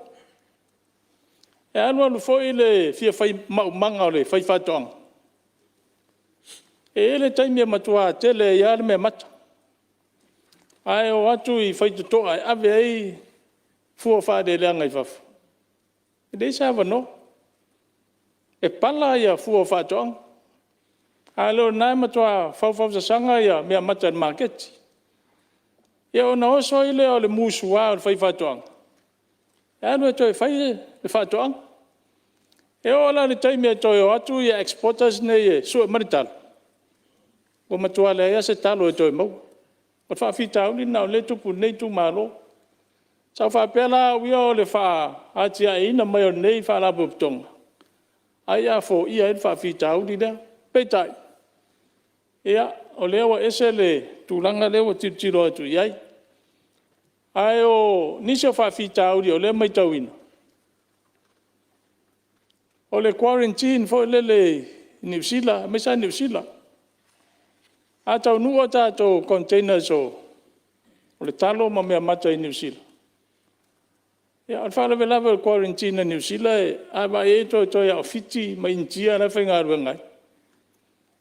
E alu alu foi le fia fai maumaga o le faifaatoaga, e i ai le taimi e matua tele ai lava le meamata, ae o atu i faitotoa e ave ai fua o faaeleeleaga i fafo, e leai se avanoa. E pala fua o faatoaga, ae le o lena e matua faufausasaga meamata i le maketi. Ia ona oso ai lea o le musua o le faifaatoaga e alu e toe fai le faatoaga. E oo la i le taimi e toe o atu exporters nei e sue mai le talo, ua matua leai lava se talo e toe maua. O le faafitauli lena o lea e tupu i lenei itumalo. Sa ou faapea la au ia o le atiaeina mai o lenei Faalapotopotoga, ai a foia ai le faafitauli lea. Peitai, ia, o lea ua ese le tulaga lea ua tilotilo atu i ai. Ae o nisi o faafitauli o lea e matauina, o le guarantine foi lele i Niu Sila aemaise lava Niu Sila. A taunuu a tatou containers o le talo ma meamata i Niu Sila, a o le faalavelave o le guarantine a Niu Sila, a vaai i ai toetoe lava o Fiti ma Initia la e faigaluega ai.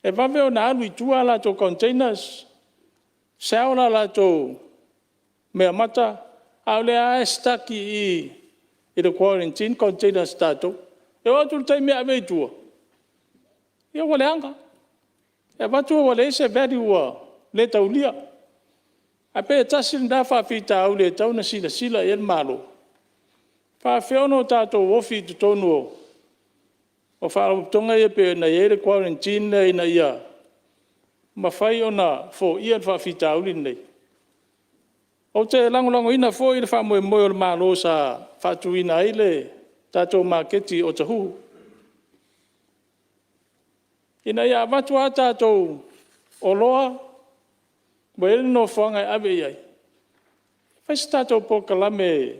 E vave ona alu i tua a latou containers, sell a latou meamata, a o lea lava e stuck i i i le guarantine containers a tatou. E oo atu i le taimi e ave ai i tua, ia ua leaga, e avatu ua leai se value ua le taulia. Ae pei e tasi lena faafitauli e tatau ona silasila i ai le Malo, e faapefea ona tatou ofi i totonu o faalapotopotoga ia e pei ona i ai le guarantine lea ina ia mafai ona foia le faafitauli lenei. Ou te lagolagoina foi le faamoemoe o le Malo sa faatuina ai le tatou maketi i Otahuhu, ina ia avatu lava tatou oloa ua i ai le nofoaga e ave i ai, fai se tatou polokalame e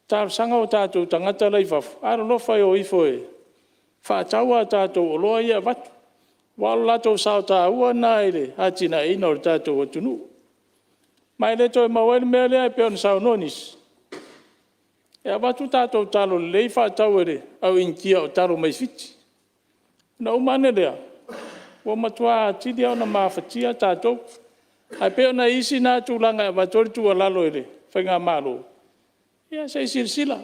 talosaga o tatou tagata la e i fafo, alolofa e o ifo e faatau a tatou oloa ia e avatu, aua o le latou sao taua lena i le atinaeina o le tatou atunuu. Ma e le toe maua ai le mea lea e pei ona saunoa nisi, e avatu tatou talo lelei faatau e le au Initia o talo mai Fiti. Ona uma ane lea, ua matua atili lava ona mafatia tatou. Ae pei o nai isi na tulaga e avatu ai le tuualalo i le faigamalo, ia se i silasila,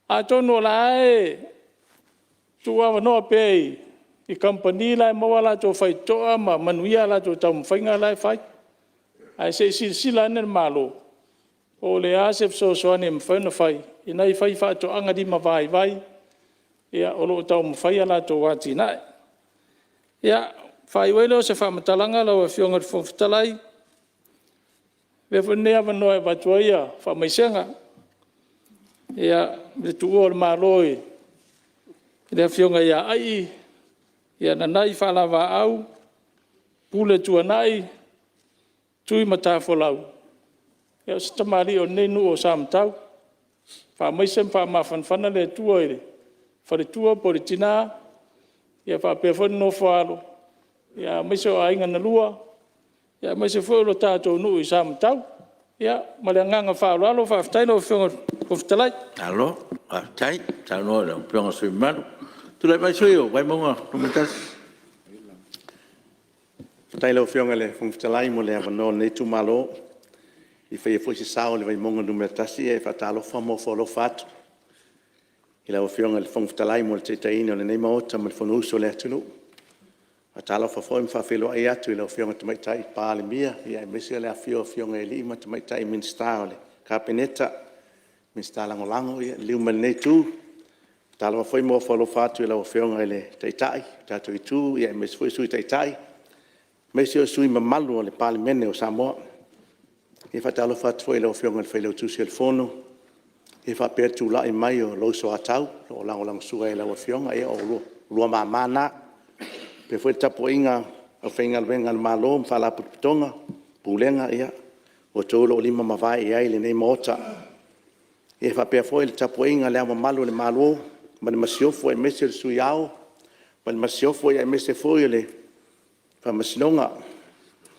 atonu o la e tuuavanoa pea i kamupani la e maua a latou faitotoa ma manuia a latou taumafaiga la e fai. Ae se i silasila ane le Malo po o le a se fesoasoani e mafai ona fai i nai faifaatoaga limavaivai o lo o taumafai a latou atinae. Ia, ona faaiu ai lea o se faamatalaga lau Afioga i le Fofoga Fetalai. Avea foi lenei avanoa e avatu ai faamaisega i le tuua o le Malo e le Afioga ia Ai Nanai Faalaavaau Pule Tuanai Tuimatafolau, o se tamalii o lenei nuu o Samatau. Faamaise ma faamafanafana le Atua i le faletua po o le tina faapea foi le nofo a alo, aemaise o aiga na lua, aemaise foi o le tatou nuu i Samatau. Ma le agaga faaaloalo faafetai lau Afioga i le Fofoga Fetalai. Malo faafetai saunoa i lau Afioga i le sui usufono mamalu. Tulai mai le sui usufono mo Vaimauga 1. Faafetai i lau Afioga i le Fofoga Fetalai mo le avanoa o lenei itumalo e fia faia foi se sao o le Vaimauga 1. E faatalofa ma ofo alofa atu i lau Afioga i le Fofoga Fetalai mo le taitaiina o lenei Maota ma le Fonousu a le atunuu. E faatalofa foi ma faafeiloai atu i lau Afioga i le Tamaitai Palemia aemaise le afifio o Afioga i alii ma tamaitai Minisita o le Kapeneta, Minisita Lagolago. Ia liliu mai i lenei itu, e faatalofa foi ma ofo alofa atu i lau Afioga i le Taitai o le tatou Itu aemaise foi le Sui Taitai, aemaise o sui usufono mamalu o le Palemene o Samoa. E faatalofa atu foi i lau Afioga i le Failautusi o le Fono faapea le tulai mai o lou soatau o lo o lagolagosua i lau Afioga. Ia o oulua mama na. E faapea foi le tapuaiga a le aufaigaluega a le Malo ma Faalapotopotoga, Pulega, ia o outou o lo o lima ma vae i ai lenei Maota. E faapea foi le tapuaiga a Le Ao Mamalu o le Malo ma le Masiofo, aemaise le Sui Ao ma le Masiofo, aemaise foi o le Faamasinoga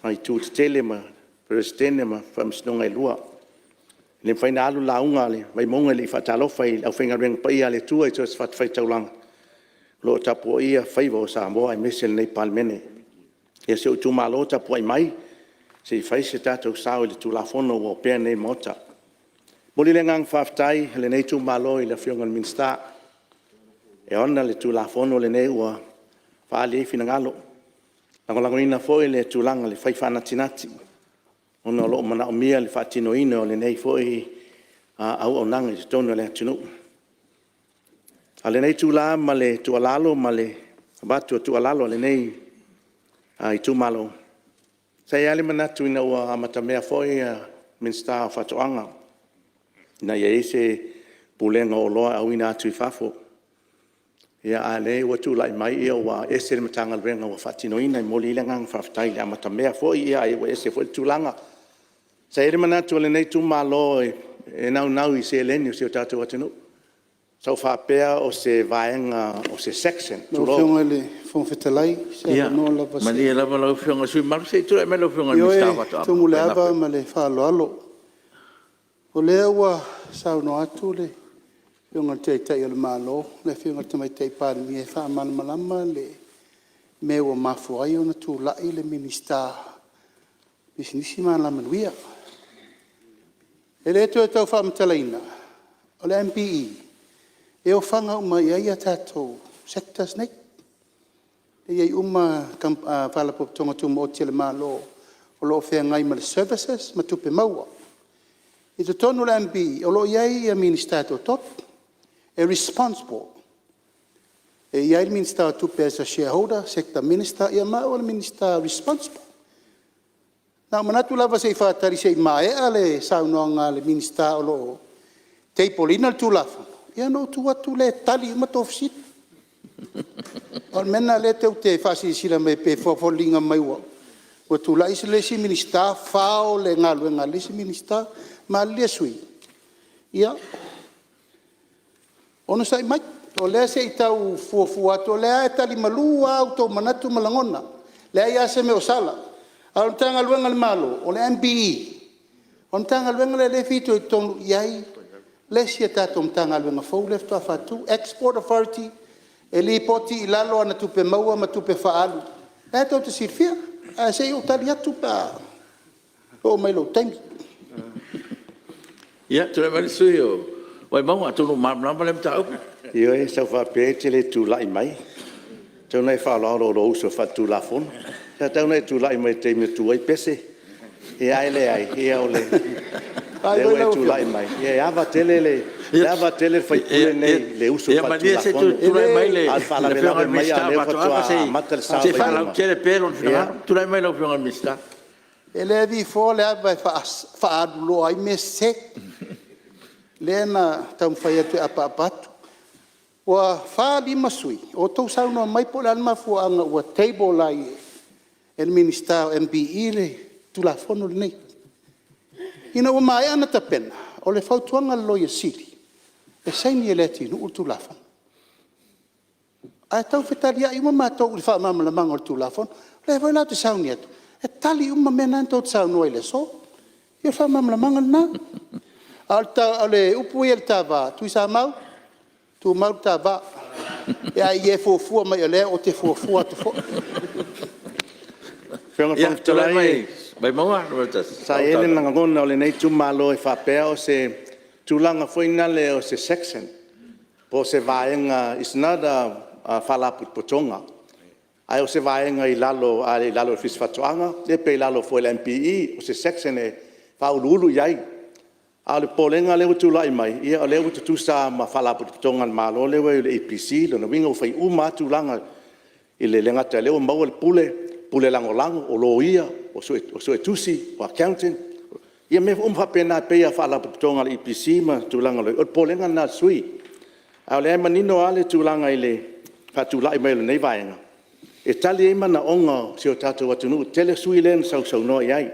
ma itu tetele ma Peresetene ma Faamasinoga e lua. E le mafai ona alu le lauga a le Vaimauga e le i faatalofa i le aufaigaluega paia a le Atua i so o se fatafaitaulaga o lo o tapuaia faiva o Samoa aemaise lenei Palemene. Ia si ou itumalo, tapuai mai se i fai se tatou sao i le Tulafono ua opea nei i le Maota. E momoli le agaga faafetai o lenei itumalo i le Afioga i le Minisita e ona le Tulafono lenei ua faaali ai finagalo. E lagolagoina foi le tulaga o le fai faanatinati ona o lo o manaomia le faatinoina o lenei foi auaunaga i totonu o le atunuu. A o lenei itula ma le tuualalo ma le avatu o le tuualalo a lenei itumalo, sa i ai lava le manatu ina ua amatamea foi le Minisita o Faatoaga ina ia i ai se Pulega o Oloa auina atu i fafo. A o lea ua tulai mai ua ese le Matagaluega ua faatinoina. E momoli ai le agaga faafetai i le amatamea foi ae ua ese foi le tulaga. Sa i ai le manatu o lenei itumalo e naunau i seleni a si o tatou atunuu. Sa ou faapea o se vaega o se section Lau Afioga i le Fofoga Fetalai, o se avanoa lava se i… Ia malie lava lau Afioga i le sui usufono mamalu, se i tulai mai lau Afioga i le Minisita o Ioe, Faatoaga e tumu i le ava ma le faaaloalo. O lea ua saunoa atu le Afioga i le Taitai o le Malo, le Afioga i le Tamaitai Palemia e faamalamalama le mea ua mafua ai ona tulai le Minisita o Pisinisi ma Alamanuia. E le toe tau faamatalaina, o le MPE e ofaga uma i ai tatou sectors nei, e i ai uma Faalapotopotoga Tumaoti a le Malo o lo o feagai ma le services ma tupe maua. I totonu o le MPE o lo o i ai Minisita e toatolu e responsible. E i ai le Minisita o Tupe as a shareholder, Sector Minister, ia ma au o le Minisita responsible. Na ou manatu lava se i faatali se i maea le saunoaga a le Minisita o lo o table ina le Tulafono, ia ona ou tu atu lea e tali uma tou fesili. O le mea lena o lea tou te faasilasila mai pei e foliga mai ua tulai le isi Minisita fao le galuega a le isi Minisita. Malilie sui usufono, onosai mai, o lea se i tau fuafua atu, o lea lava e talimalu lava outou manatu ma lagona, e leai lava se mea o sala. A o le Matagaluega a le Malo, o le MPE, o le Matagaluega lea o lea e fitoitonu i ai le isi a tatou Matagaluega fou lea faatoa faatu, Export Authority, e lipoti i lalo ana tupe maua ma tupe faaalu, o lena tou te silafia. Ae se i ou tali atu pe a oo mai i lou taimi. Ia, tulai mai le sui usufono mo Vaimauga atonu ua malamalama lea mataupu. Ioe, sa ou faapea e te le tulai mai, e tatau ona e faaaloalo i lou uso faale-Tulafono. Sa tatau ona e tulai mai i le taimi e tu ai Pese, ae leai, o lea ua e tulai mai, ia e ava tele le sui usufono lenei i le uso faale-Tulafono. Malie A o le se i tulai mai faalavelave le mai a o Afioga i le lea Minisita o faatoa Faatoaga amata le sa o se i Vaimauga. faalautele pea lona finagalo. Tulai mai lau Afioga i le Minisita. E levy for le ava e faaaluloa ai mea sese. Lea na taumafai atu e apaapa atu. Ua 4, 5 sui usufono o outou saunoa mai po o le a le mafuaaga ua table ai e le Minisita o le MPE le Tulafono lenei. Ina ua maea ona tapena, o le fautuaga a le Loia Sili, e saini e Leatinuu le Tulafono. Ae tau fetaliai uma matou i le faamalamalamaga o le Tulafono. O lea foi la ou te sauni atu e tali uma mea na tou te saunoa ai i le aso. Ia o le faamalamalamaga lena. A o le upu ia i le ta va, Tuisamau, tumau le ta va. A ia e fuafua mai o lea ou te fuafua atu foi. Lau Afioga i le Fofoga Fetalai, sa i ai le lagona o lenei itumalo e faapea o se tulaga foi lea o se section po o se vaega, its not a Faalapotopotoga, a o se vaega i lalo o le Ofisa o Faatoaga pe i lalo foi o le MPE, o se section e faauluulu i ai. A o le popolega lea ua tulai mai, o lea ua tutusa lava ma Faalapotopotoga a le Malo lea ua i ai o le EPC, lona uiga ua fai uma lava tulaga, e le gata o lea ua maua le Pule, Pule Lagolago, o Loia, o Suetusi, o Accountant, ia mea uma faapena e pei lava o Faalapotopotoga a le EPC ma tulaga o lo o i ai. O le popolega lena o le sui usufono, a o lea e manino lava le tulaga i le faatulai mai o lenei vaega, e tali ai manaoga o si o tatou atunuu. E toatele sui usufono lea na sausaunoa i ai.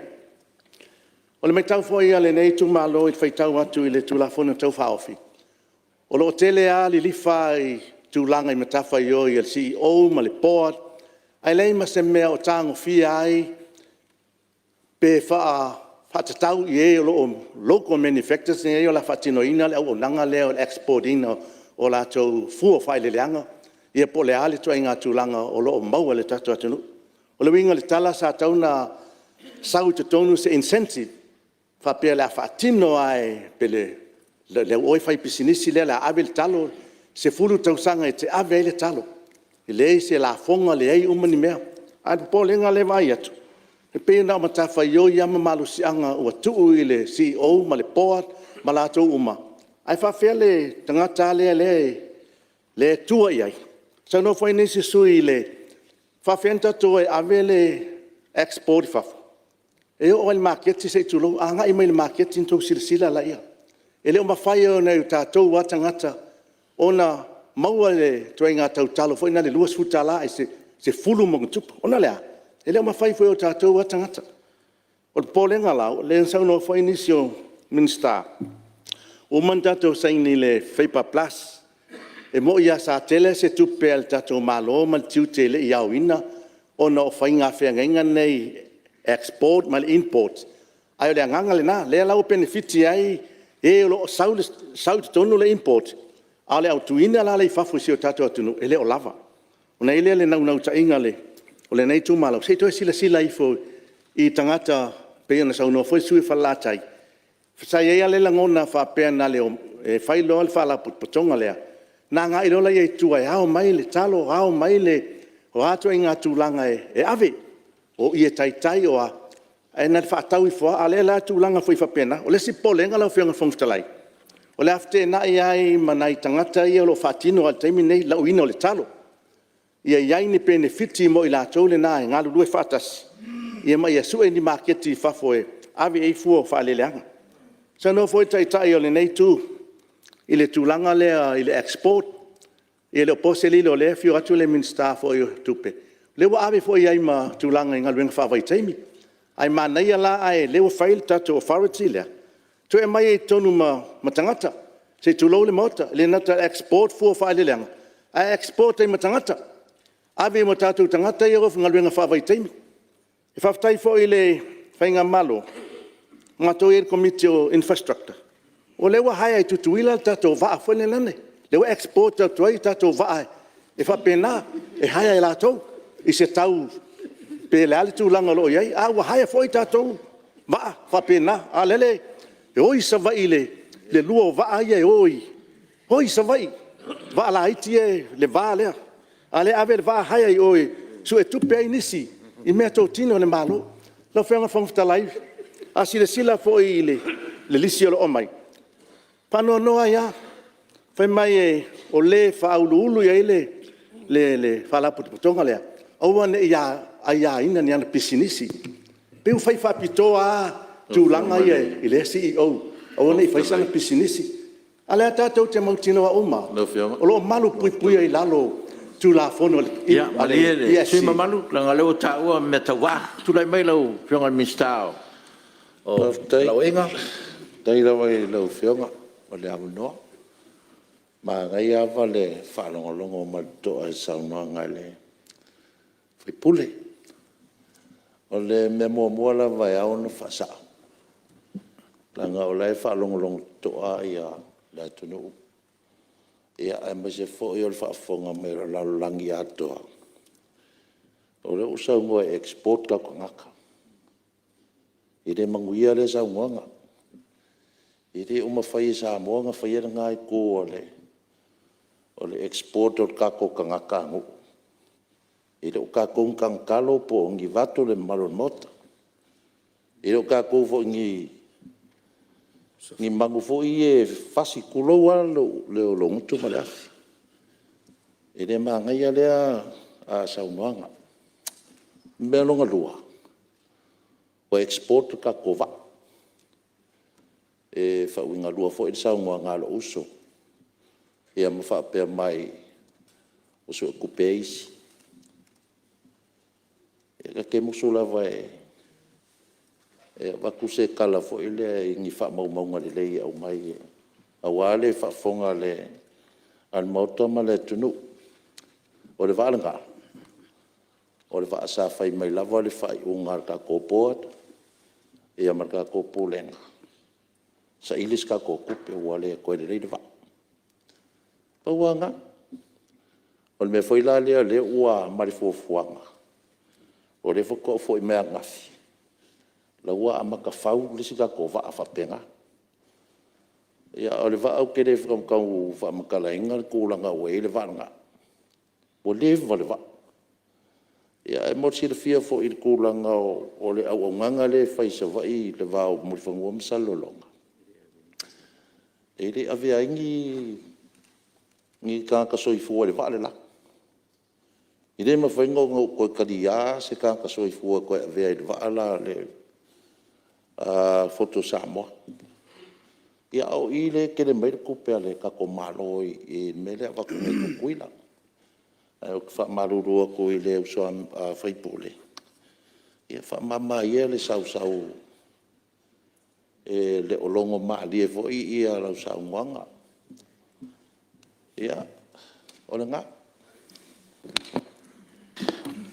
O le matau foi a lenei itumalo i le faitau atu i le Tulafono Tau Faaofi, o lo o tele lava lilifa i tulaga i matafaioi a le CEO ma le Board, ae leai ma se mea o tagofia ai pe faatatau i e o lo o local manufacturers ia o le a faatinoina le auaunaga lea o le export ina o latou fua o faaeleeleaga ia po o le a le ituaiga tulaga o lo o maua e le tatou atunuu. O le uiga o le tala sa tatau ona sau i totonu se incentive faapea o le a faatino lava e le au faipisinisi lea o le a ave le talo, 10 tausaga e te ave ai le talo, e leai se lafoga, leai uma ni mea. A o le popolega lea e vaai atu, e pei na o matafaioi lava ma malosiaga ua tuu i le CEO ma le Board ma latou uma, ae faapefea le tagata lava lea e tua i ai? Saunoa foi nisi sui usufono e faapefea ona tatou o e ave le export i fafo? E oo lava i le maketi se i tulou, a agai mai i le maketi ona outou silasila laia. E le o mafai e nai o tatou lava tagata ona maua le ituaiga tautalo foi lea e $20 ae 10+, ona o le a? E le o mafai foi e o tatou lava tagata. O le popolega la, o lea na saunoa foi nisi o Minisita, ua uma ona tatou saini i le FABER PLUS, e moni lava sa tele se tupe a le tatou Malo ma le tiute e le i aoina ona o faiga feagaiga nei export ma le import, ae o le agaga lena, lea la ua penefiti ai e o lo o sau i totonu le import, a o le tuuina la lea i fafo i si o tatou atunuu, e le o lava. Ona i ai lea o le naunautaiga o lenei itumalo, se i toe silasila ifo i tagata pei ona saunoa foi le sui usufono o Falelatai, sa i ai lava le lagona faapea na o le fai loa le faalapotopotoga lea, ona agai loa lea i tua e ao mai le talo, ao mai o a ituaiga tulaga e ave, o ie taitai o a, ae na ona faatau ifo lava. A o lea la e tulaga foi faapena. O le isi popolega lau Afioga i le Fofoga Fetalai, o le a feteenai ai ma nai tagata ia o lo o faatino lava i le taimi lenei le lauina o le talo, ia i ai ni penefiti mo i latou na e galulue faatasi, ma ia sue ni maketi i fafo e ave i ai fua o faaeleeleaga. Saunoa foi le Taitai o lenei Itu i le tulaga lea i le export, ia e le o po se lilo o lea e afio atu le Minisita foi o Tupe, o lea ua ave foi i ai ma tulaga i galuega faavaitaimi. Ae manaia la o lea ua fai le tatou authority lea, toe aumai ai i totonu ma tagata, se i tulou le Maota. E le gata ina export fua o faaeleeleaga, ae export ai ma tagata, ave ai ma o tatou tagata ia e o i galuega faavaitaimi. E faafetai foi i le Faigamalo, o matou e i ai i le Komiti o le Infrastructure, o lea ua hire e Tutuila le tatou vaa foi lele, lea ua export atu ai tatou vaa e faapena, e hire e latou i se tau pe o le a le tulaga o lo o i ai, a ua hire foi tatou vaa faapena. A o lele e o i Savaii i le lua o vaa ia e o i Savaii, vaa laiti ia i le va lea, a o lea e ave le vaa hire i o e suetupe ai nisi i meatotino a le Malo. Lau Afioga i le Fofoga Fetalai, a silasila foi i le lisi o lo o aumai, e faanoanoa ai lava, fai mai o le e faauluulu i ai le Faalapotopotoga lea, aua ne i aiaina i ana pisinisi. Pei ua fai faapitoa lava tulaga ia i lea CEO aua ne i faia sana pisinisi. A o lea tatou te mautinoa uma lava o lo o malupuipuia i lalo o Tulafono a le EFC. Ia malie le sui usufono mamalu leaga o lea ua taua mea tau vaa. Tulai mai lau Afioga i le Minisita o Felauaiga. Faafetai lava i lau Afioga mo le avanoa. Manaia lava le faalogologo ma le totoa i le saunoaga a le sui usufono. O le mea muamua lava e ao ona faasao, leaga o la e faalogologo totoa le atunuu aemaise foi o le faafofoga mai a le lalolagi atoa, o lea ua saunoa e export o tatou tagata. E le manuia lea saunoaga. E le o mafai e Samoa ona faia lena itu o le export o tatou tagatanuu. E le o tatou ni tagotalo po o ni vaeatu le mamalu o le Maota. E le o tatou foi ni manu foi ia e fasi, tulou lava lou gutu ma le afi. E le manaia lea saunoaga. O le mea lona lua, ua export le tatou vaa. E faauigalua foi le saunoaga a lou uso, ia ma faapea mai, ua suetupe e isi. Ia ta te musu lava e avatu se tala foi lea i ni faamaumauga lelei e aumai aua le faafofoga a le Maota ma le atunuu. O le vaa lena, o le vaa sa fai mai lava le faaiuga a le tatou Board ma le tatou Pulega, saili se tatou tupe ua le toe lelei le vaa. Pau lava lena. O le mea foi la lea ua ma le fuafuaga, o lea faatoa ou foi mai ananafi, o la ua amata fau le isi tatou vaa faapena. Ia o le vaa ou te le tau faamatalaina le tulaga ua i ai le vaa lena, ua leva le vaa. Ae mo le silafia foi i le tulaga o le auaunaga lea e fai i Savaii i le va o Mulifanua ma Salelologa, e le avea ai ni tagata soifua i le vaa le la. E le mafai ona ou toe talia se tagata soifua e toe avea i le vaa le la a le Fotu o Samoa. A o i lea e tele mai ai le tupe a le tatou Malo i le mea lea e avatu nei i Tutuila. Ae ou te faamalulu atu i le uso a sui usufono, ia faamama ia le sausau, e le o logomalie foi lau saunoaga. Ia, o lena.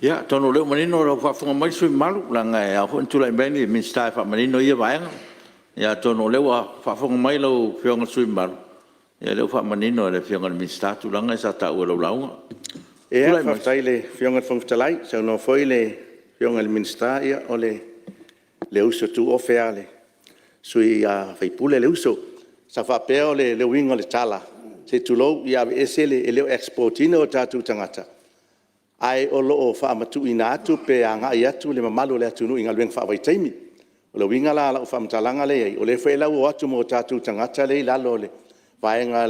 Ia, atonu o lea ua manino ua faafofoga mai le sui usufono mamalu, leaga e ao foi ona tulai mai le Minisita e faamanino ia vaega. Ia atonu o lea ua faafofoga mai lau Afioga i le sui usufono mamalu, ia o lea ua faamanino e le Afioga i le Minisita tulaga ia sa taua i lau lauga. Tulai mai. Faafetai i le Afioga i le Fofoga Fetalai, saunoa foi le Afioga i le Minisita, ia o le uso tuofe lava o le sui usufono le uso. Sa faapea o le uiga o le tala, se i tulou, ia aveese le… e le o export ina o tatou tagata, ae o lo o faamatuuina atu pe agai atu le mamalu o le atunuu i galuega faavaitaimi. O le uiga la o lau faamatalaga lea i ai, o lea foi la ua o atu ma o tatou tagata lea e i lalo o le vaega a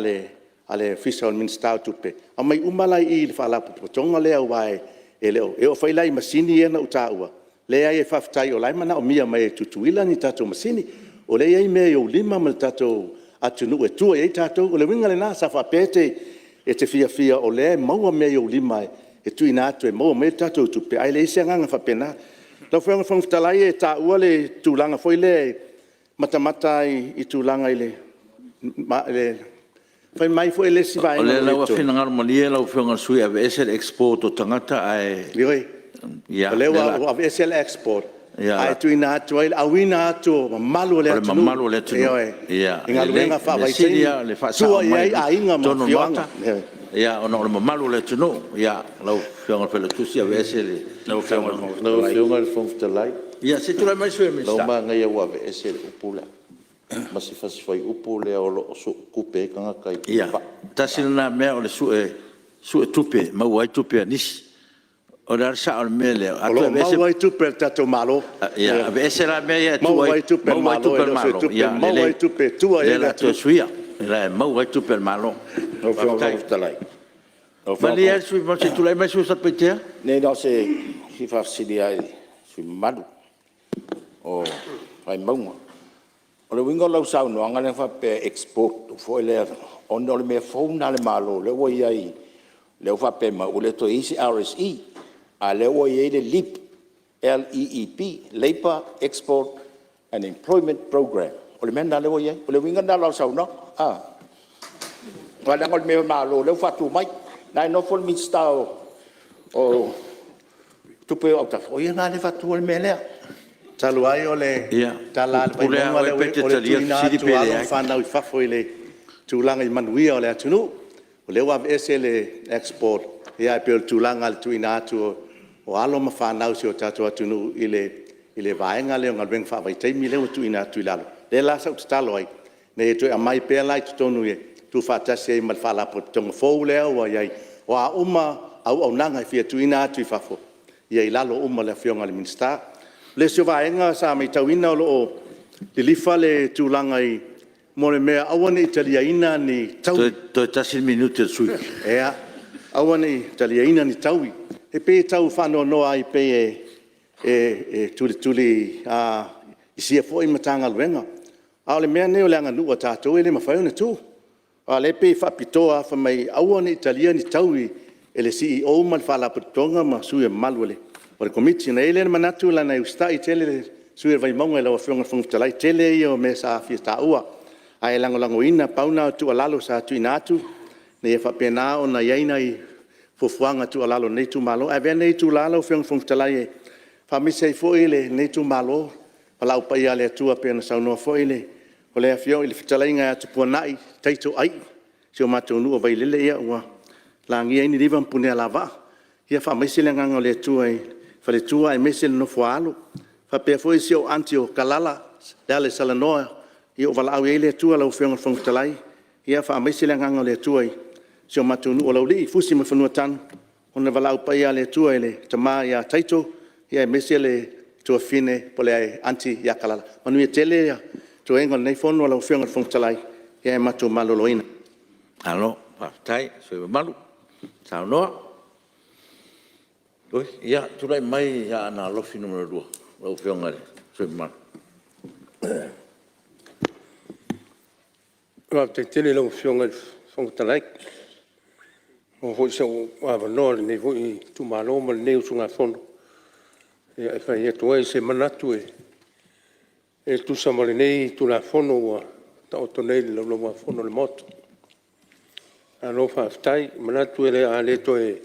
le Ofisa o le Minisita o Tupe, aumai uma la i i i le Faalapotopotoga lea aua e le o… E oo foi la i masini ia na ou taua, leai faafetai o la e manaomia mai e Tutuila ni tatou masini. O lea e i ai mea i ou lima ma le tatou atunuu e tua i ai tatou. O le uiga lena, sa faapea e te fiafia o lea e maua mea i ou lima e tuuina atu e maua mai ai tatou tupe, ae leai se agaga faapena. Lau Afioga i le Fofoga Fetalai e taua le tulaga foi lea e matamata ai i tulaga i le… fai mai foi le isi vaega o O lea ua finagalo malie lau Afioga i le sui usufono e aveese le export o tagata ae… Ioe, o lea ua aveese le export ae tuuina atu ai le auina atu o mamalu o le atunuu. O le mamalu o le atunuu. Ioe, i galuega faavaitaimi e tua i ai aiga ma afioaga. Ona o le mamalu o le atunuu. Lau Afioga i le Failautusi, aveese le… Lau Afioga i le Fofoga Fetalai, Ia se i tulai mai le Sui Minisita. O lea ua manaia ua aveese le upu lea ma si fasi fuaiupu lea o lo o suetupe ai tagata i Ia, tasi lena mea o le suetupe e maua ai tupe a nisi. O le a le sao o le mea lea? O lo o maua ai tupe a le tatou Malo. Ia aveese la mea ia e tuu ai… Maua ai tupe a le Malo e le o se tupe e maua ai tupe e tua i ai le atunuu. O lea o le a toe suia, e maua ai tupe a le Malo. Lau Afioga i le Fofoga Fetalai… Malie le sui usufono mamalu se i tulai mai le sui usufono mo Satupaitea. Leai na o se fia faafesili lava i le sui usufono mamalu. Vaimauga. O le uiga o lau saunoaga lea faapea e export foi lea ona o le mea fou lena a le Malo lea ua i ai lea ua faapea mai ua le toe i ai se RSE, a o lea ua i ai le LEAP, L E E P, Labour Export and Employment Programme. O le mea lena lea ua i ai. O le uiga lena o lau saunoaga a? Aua leaga o le mea a le Malo lea ua faatu mai, la e nofo le Minisita o Tupe i ou autafa, o ia lena lea e faatuina le mea lea. Talu ai o le tala a le Ia, pule lava Vaimauga oe pe e te o le talia le tuuina fesili atu pe o alo ma leai. fanau i fafo i le tulaga i manuia o le atunuu. O lea ua aveese le export ae pei o le tulaga i le tuuina atu o alo ma fanau a si o tatou atunuu i le vaega lea o galuega faavaitaimi lea ua tuuina atu i lalo. O lea la sa ou tatalo ai ina ia toe aumai pea la i totonu e tuufaatasi ai ma le Faalapotopotoga fou lea ua i ai. O a uma auaunaga e fia tuuina atu i fafo, ia i lalo uma o le Afioga i le Minisita. O le isi o vaega sa matauina o lo o lilifa le tulaga i le mea e aua ne i taliaina ni taui. Toe tasi le minute o le sui usufono. Ia, aua ne i taliaina ni taui. E pei e tau faanoanoa ai pei e tulituli isia foi Matagaluega. A o le mea lenei o le aganuu a tatou e le mafai ona tuu. Aua o lea e pei e faapitoa lava fai mai e aua ne i talia ni taui e le CEO ma le Faalapotopotoga ma sui mamalu o le Komiti. Ona i ai lea o le manatu leaga e usitai tele le sui usufono o le Vaimauga i lau Afioga i le Fofoga Fetalai, tele ia o mea sa fia taua, ae lagolagoina. Pau lena o le tuualalo sa tuuina atu ina ia faapena ona i ai nai fuafuaga tuualalo a lenei itumalo. Ae avea lenei itula lau Afioga i le Fofoga Fetalai e faamaise ai foi lenei itumalo i valaau paia a le Atua pei ona saunoa foi le Afioga i le Fetalaiga ia Tupuanai Taito Ai, si o matou nuu o Vailele ua lagia ai Niniva ma Punialavaa, ia faamaise le agaga o le Atua i le faletua aemaise le nofo a alo. E faapea foi si ou aunty o Kalala Lealaisalanoa, ia ua valaau i ai le Atua lau Afioga i le Fofoga Fetalai, ia faamaise le agaga o le Atua i si o matou nuu o Laulii, Fusi ma Fanuatanu ona o le valaau paia a le Atua i le tama ia Taito aemaise le tuafafine po o le aunty ia Kalala. Manuia tele toega o lenei fono lau Afioga i le Fofoga Fetalai, ae matou maloloina. Malo faafetai i le sui usufono mamalu saunoa. Ia, tulai mai Aana Alofi 2 lau Afioga i le sui usufono mamalu. Faafetai tele i lau Afioga i le Fofoga Fetalai ua maua foi sou avanoa o lenei foi itumalo ma lenei usugafono e fai atu ai se manatu e tusa ma lenei Tulafono ua taoto nei i le Laulau-a-Fono a le Maota. Malo faafetai. E manatu o le a le toe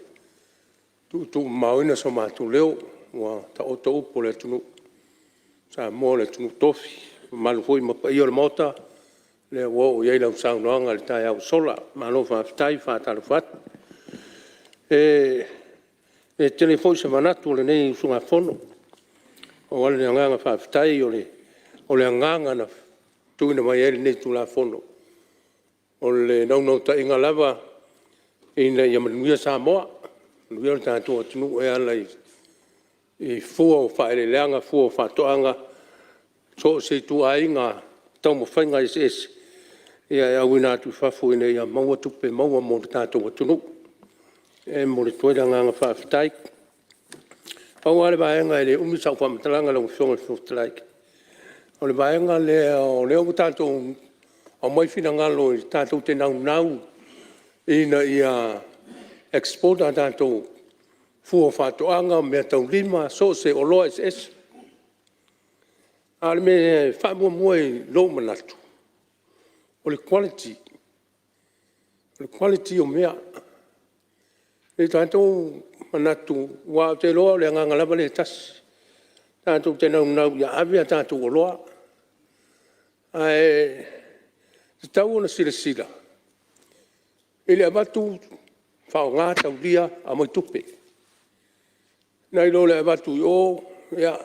tuutuumamaoina so matou leo ua taoto upu a le atunuu, o Samoa o le atunuu tofi, mamalu foi ma paia o le Maota, lea ua oo i ai lau saunoaga i le taeao ua sola. Malo faafetai. E faatalofa atu. E le tele foi se manatu o lenei usugafono, pau lava le agaga faafetai o le agaga na tuuina mai ai lenei Tulafono, o le naunautaiga lava ina ia manuia Samoa, manuia le tatou atunuu e ala i fua o faaeleeleaga, fua o faatoaga, so o se ituaiga taumafaiga eseese e auina atu i fafo ina ia maua tupe maua mo le tatou atunuu. E momoli atu ai le agaga faafetai. Pau lava le vaega e le umi sau faamatalaga lau Afioga i le Fofoga Fetalai, o le vaega lea o lea ua tatou aumai finagalo tatou te naunau ina ia export a tatou fua o faatoaga, o meataulima so o se oloa eseese. A o le mea e faamuamua i lou manatu, o le quality, o le quality o mea. E tatou te manatu aua ou te iloa o le agaga lava lea e tasi, tatou te naunau ia ave a tatou oloa. Ae tatau ona silasila i le avatu faaaoga taulia aumai tupe, nai lo le avatu i o,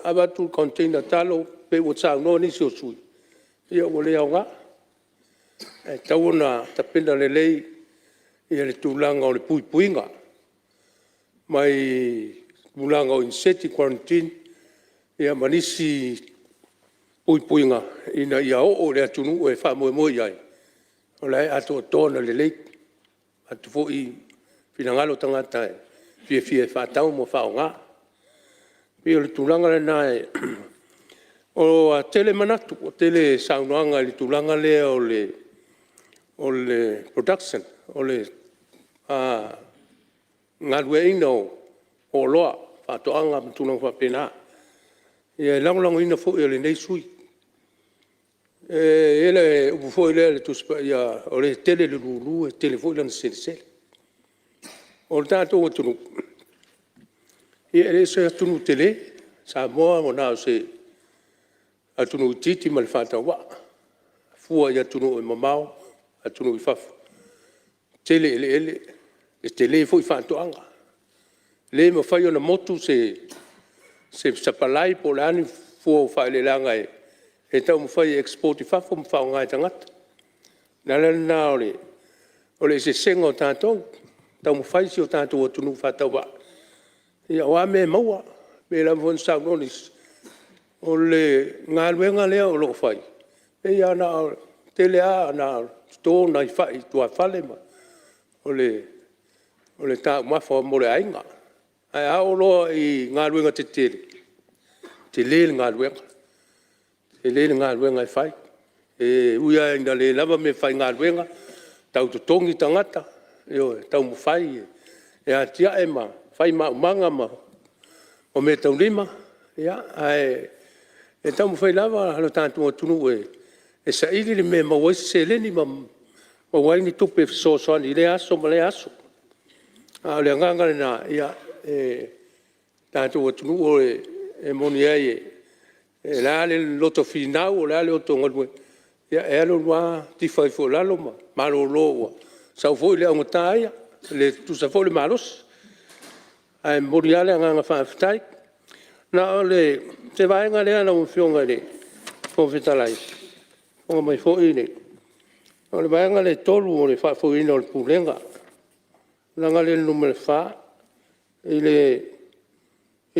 avatu le container talo pei ona saunoa nisi o sui usufono, ia ua le aoga. Ae tatau ona tapena lelei le tulaga o le puipuiga mai tulaga o inisieti, guarantine ma nisi puipuiga ina ia oo i le atunuu e faamoemoe i ai, o la e atoatoa ona lelei, vaeatu foi finagalo tagata e fiafia e faatau ma faaaoga. E pei o le tulaga lena Ua tele manatu, ua tele saunoaga i le tulaga lea o le production, o le galueaiina o oloa, faatoaga ma tulaga faapena. Ia e lagolagoina foi e lenei sui usufono. E i ai le upu foi lea i le Tusi Paia, o le tele le lulu e tele foi lana selesele. O le tatou atunuu, ia e le o se atunuu tele Samoa ua na o se atunuu itiiti ma le faatauvaa fua i atunuu e mamao, atunuu i fafo, e tele eleele, e tele foi faatoaga. E le mafai ona motu se sapalai po o a ni fua o faaeleeleaga e taumafai e export i fafo ma faaaoga e tagata. O le ala lena o le eseesega o tatou, taumafai si o tatou atunuu faatauvaa, ia o a mea e maua. E pei lava ona saunoa nisi, o le galuega lea o lo o fai, e pei lava na o le tele lava na toto nai fai i tuafale ma o le taumafa mo le aiga. Ae a oo loa i galuega tetele, tele le galuega, tele le galuega e fai. E ui lava ina le lava meafaigaluega, tau totogi tagata, ioe, taumafai e atiae ma fai maumaga ma meataulima, ae taumafai lava lo tatou atunuu e saili le mea e maua ai se seleni ma maua ai ni tupe e fesoasoani i lea aso ma lea aso. A o le agaga lena, lo tatou atunuu e moni ai, o le a le loto finau o le a le loto galue, ia e alu alu lava tifa ifo i lalo ma malolo ua sau foi le augata ia, e le tutusa foi le malosi. Ae momoli lava le agaga faafetai. Na o se vaega lea lau Afioga i le Fofoga Fetalai, o faafofoga mai foi le… O le vaega lea e 3 o le faafoeina o le Pulega, tulaga lea i le numera 4 i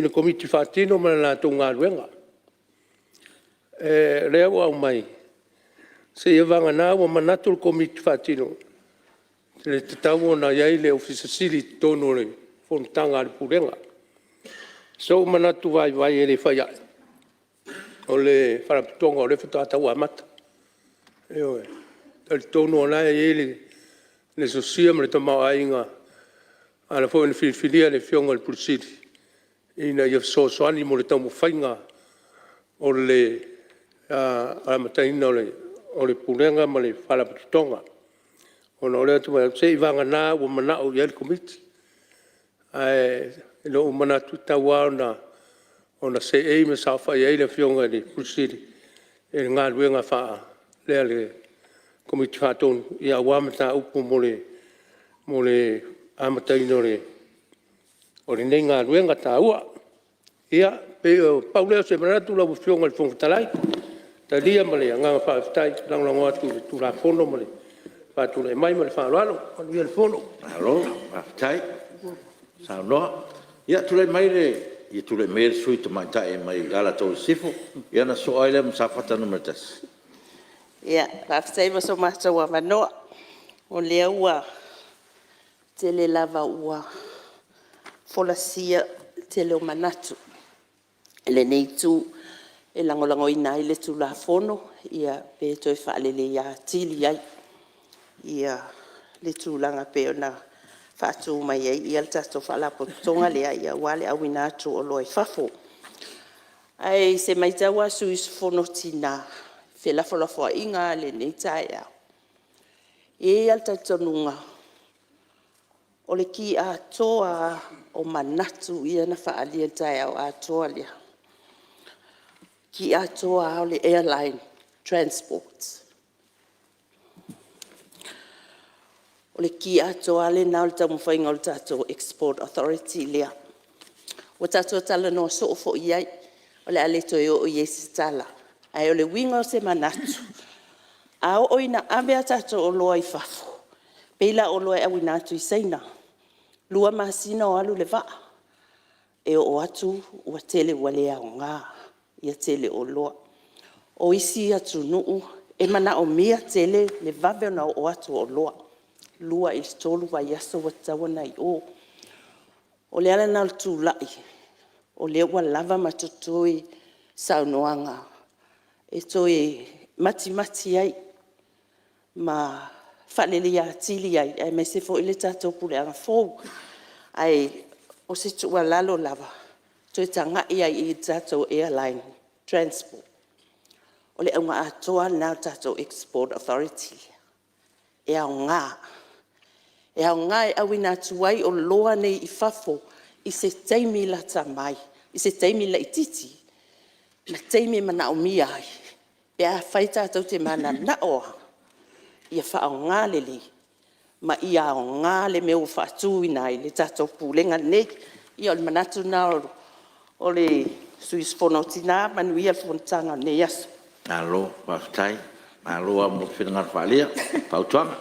le Komiti Faatino ma le latou galuega. O lea ua aumai, seia vagana ua manatu le Komiti Faatino e tatau ona i ai le Ofisa Sili i totonu o le fonotaga a le Pulega. O sou manatu vaivai e le fai ai, o le Faalapotopotoga o lea faatoa tau amata. Ioe. E talitonu o la e i ai le sosia ma le tamaoaiga na ala foi ona filifilia le Afioga i le Ofisa Sili ina ia fesoasoani mo le taumafaiga o le amataina o le Pulega ma le Faalapotopotoga. Ona o lea e seiavagana ua manao i ai le Komiti. Ae i lou manatu, e tatau lava ona seei ma saofai ai le Afioga i le Ofisa Sili i le galuega lea a le Komiti Faatonu aua mataupu mo le amataina o lenei galuega taua. Ia, pei na pau lea o se manatu lau Afioga i le Fofoga Fetalai, e talia ma le agaga faafetai e lagolago atu i le Tulafono ma le faatulai mai. Ma le faaaloalo. Manuia le fono. Malo faafetai saunoa. Ia tulai maia le sui usufono tamaitai mai Alataua Sisifo ia ona sosoo ai lea ma Safata 1. Faafetai mo so matou avanoa. O lea ua tele lava ua folasia le tele o manatu e lenei itu e lagolagoina ai le Tulafono pe toe faaleleia atili ai le tulaga e pei ona faatu mai ai le tatou Faalapotopotoga lea aua le auina atu o oloa i fafo. Ae i se maitau a sui usufono tina i felafolafoaiga lava i lenei taeao, e i ai lava le talitonuga o le ki atoa lava o manatu ia na faaalia i le taeao atoa lea, o le ki atoa lava o le airline transport. O le ki atoa lava lena o le taumafaiga o le tatou Export Authority lea. Ua tatou talanoa soo foi i ai, o le a le toe oo i ai se tala. Ae o le uiga o se manatu, a oo ina ave a tatou oloa i fafo, pei la o oloa e auina atu i Saina, 2 masina o alu le vaa, e oo atu ua tele ua le aoga le tele o oloa. O isi atunuu e manaomia tele le vave ona oo atu o oloa, 2 i le 3 vaiaso ua tatau ona i o. O le ala lena o le tulai o lea ua lava ma totoe saunoaga e toe matimati ai ma faaleleia atili ai, aemaise foi le tatou puleaga fou. Ae o se tuualalo lava, toe tagai lava i i i le tatou airline transport. O le auga atoa lava lena o le tatou Export Authority, e aoga. E aoga e auina atu ai oloa nei i fafo i se taimi lata mai, i se taimi laitiiti ma taimi e manaomia ai pe afai tatou te mananao lava ia faaaoga lelei ma ia aoga le mea ua faatuina ai le tatou Pulega lenei. Ia o le manatu lena o le sui usufono o Tina. Manuia le fonotaga i lenei aso. Malo faafetai, malo lava mo finagalo faaalia ma fautuaga.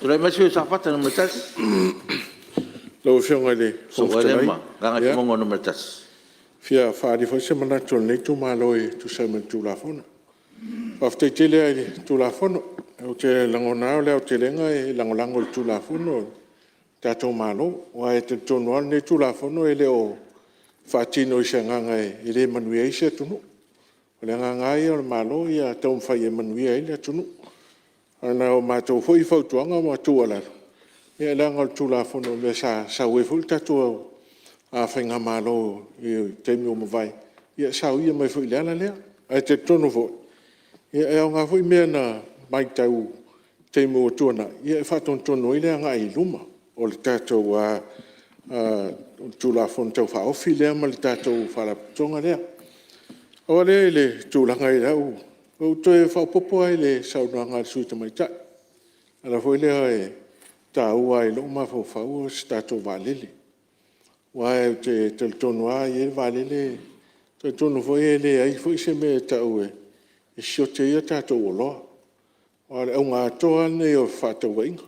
Tulai mai le sui usufono mo Safata 1. Lau Afioga i le Fofoga Fetalai, e fia faaali foi se manatu o lenei itumalo e tusa ai ma le Tulafono. Faafetai tele lava i le Tulafono. Ou te lagona lava o le aotelega e lagolago i le Tulafono a le tatou Malo, aua e talitonu lava o lenei Tulafono e le o faatino i se agaga e le manuia ai se atunuu. O le agaga lava ia o le Malo ia taumafai ia manuia ai le atunuu. Ae na o matou foi fautuaga ma tuualalo, ia leaga o le Tulafono o le mea sa sau ai foi le tatou faigamalo i taimi ua mavae, ia sa uia mai foi i le ala lea. Ae talitonu foi, e aoga foi mea na matau i taimi ua tuanai e faatonutonu ai le agai i luma o le tatou Tulafono Tau Faaofi lea ma le tatou Faalapotopotoga lea. Pau lava lea i le tulaga i lau... Ua ou toe faaopoopo lava i le saunoaga a le sui usufono tamaitai, o le ala foi lea e taua ai i lou mafaufau o se tatou vaalele. Aua ou te talitonu lava e i ai le vaalele, e talitonu foi e leai foi se mea e tau e sioki ai a tatou oloa. Aua o le auga atoa lava lenei o fefaatauaiga.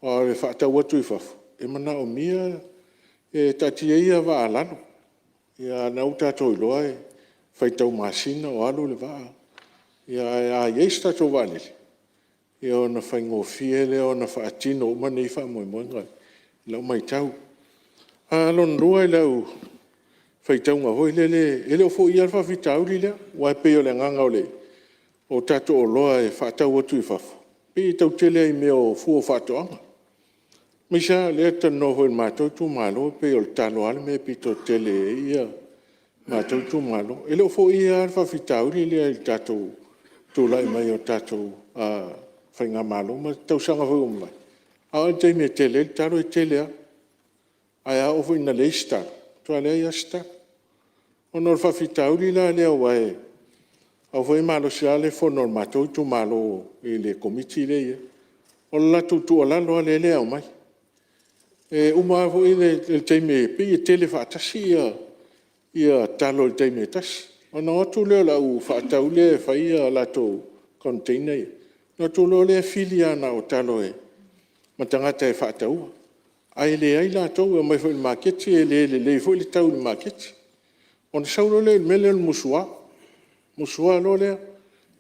Aua o le faatau atu i fafo, e manaomia e taatia ia vaa a lalo, a o lena ua tatou iloa e faitau masina o alu le vaa. Ae a i ai se tatou vaalele, ona faigofie lea ona faatino uma nei faamoemoega i lau maitau. Lona lua i lau faitauga foi lele, e le o foia lava le faafitauli lea, aua e pei o le agaga o tatou oloa e faatau atu i fafo, e pei e tau tele lava i mea o fua o faatoaga. Aemaise lava o lea ou te talanoa foi i le matou itumalo, e pei o le talo lava le mea e pito tele i ai le matou itumalo. E le o foia lava le faafitauli lea i le tatou tulai mai o le tatou faigamalo ma tausaga foi ua mavae. A oo i le taimi e tele ai le talo e tele lava, ae a oo foi ina leai se talo, e matua leai lava se talo. Ona o le faafitauli la lea aua o au foi e malosi lava le fono a le matou itumalo i le Komiti lea e i ai. O le latou tuualalo lava lea e aumai, e uma lava foi le taimi e pei e tele faatasi talo i le taimi e tasi, ona o atu lea o le au faatau lea e fai a latou container ia, ona o atu loa lea fili lava na o talo ma tagata e faataua, ae leai latou. E omai foi i le maketi e le lelei foi le tau i le maketi. Ona sau loa lea i le mea lea o le musua, musua loa lea. O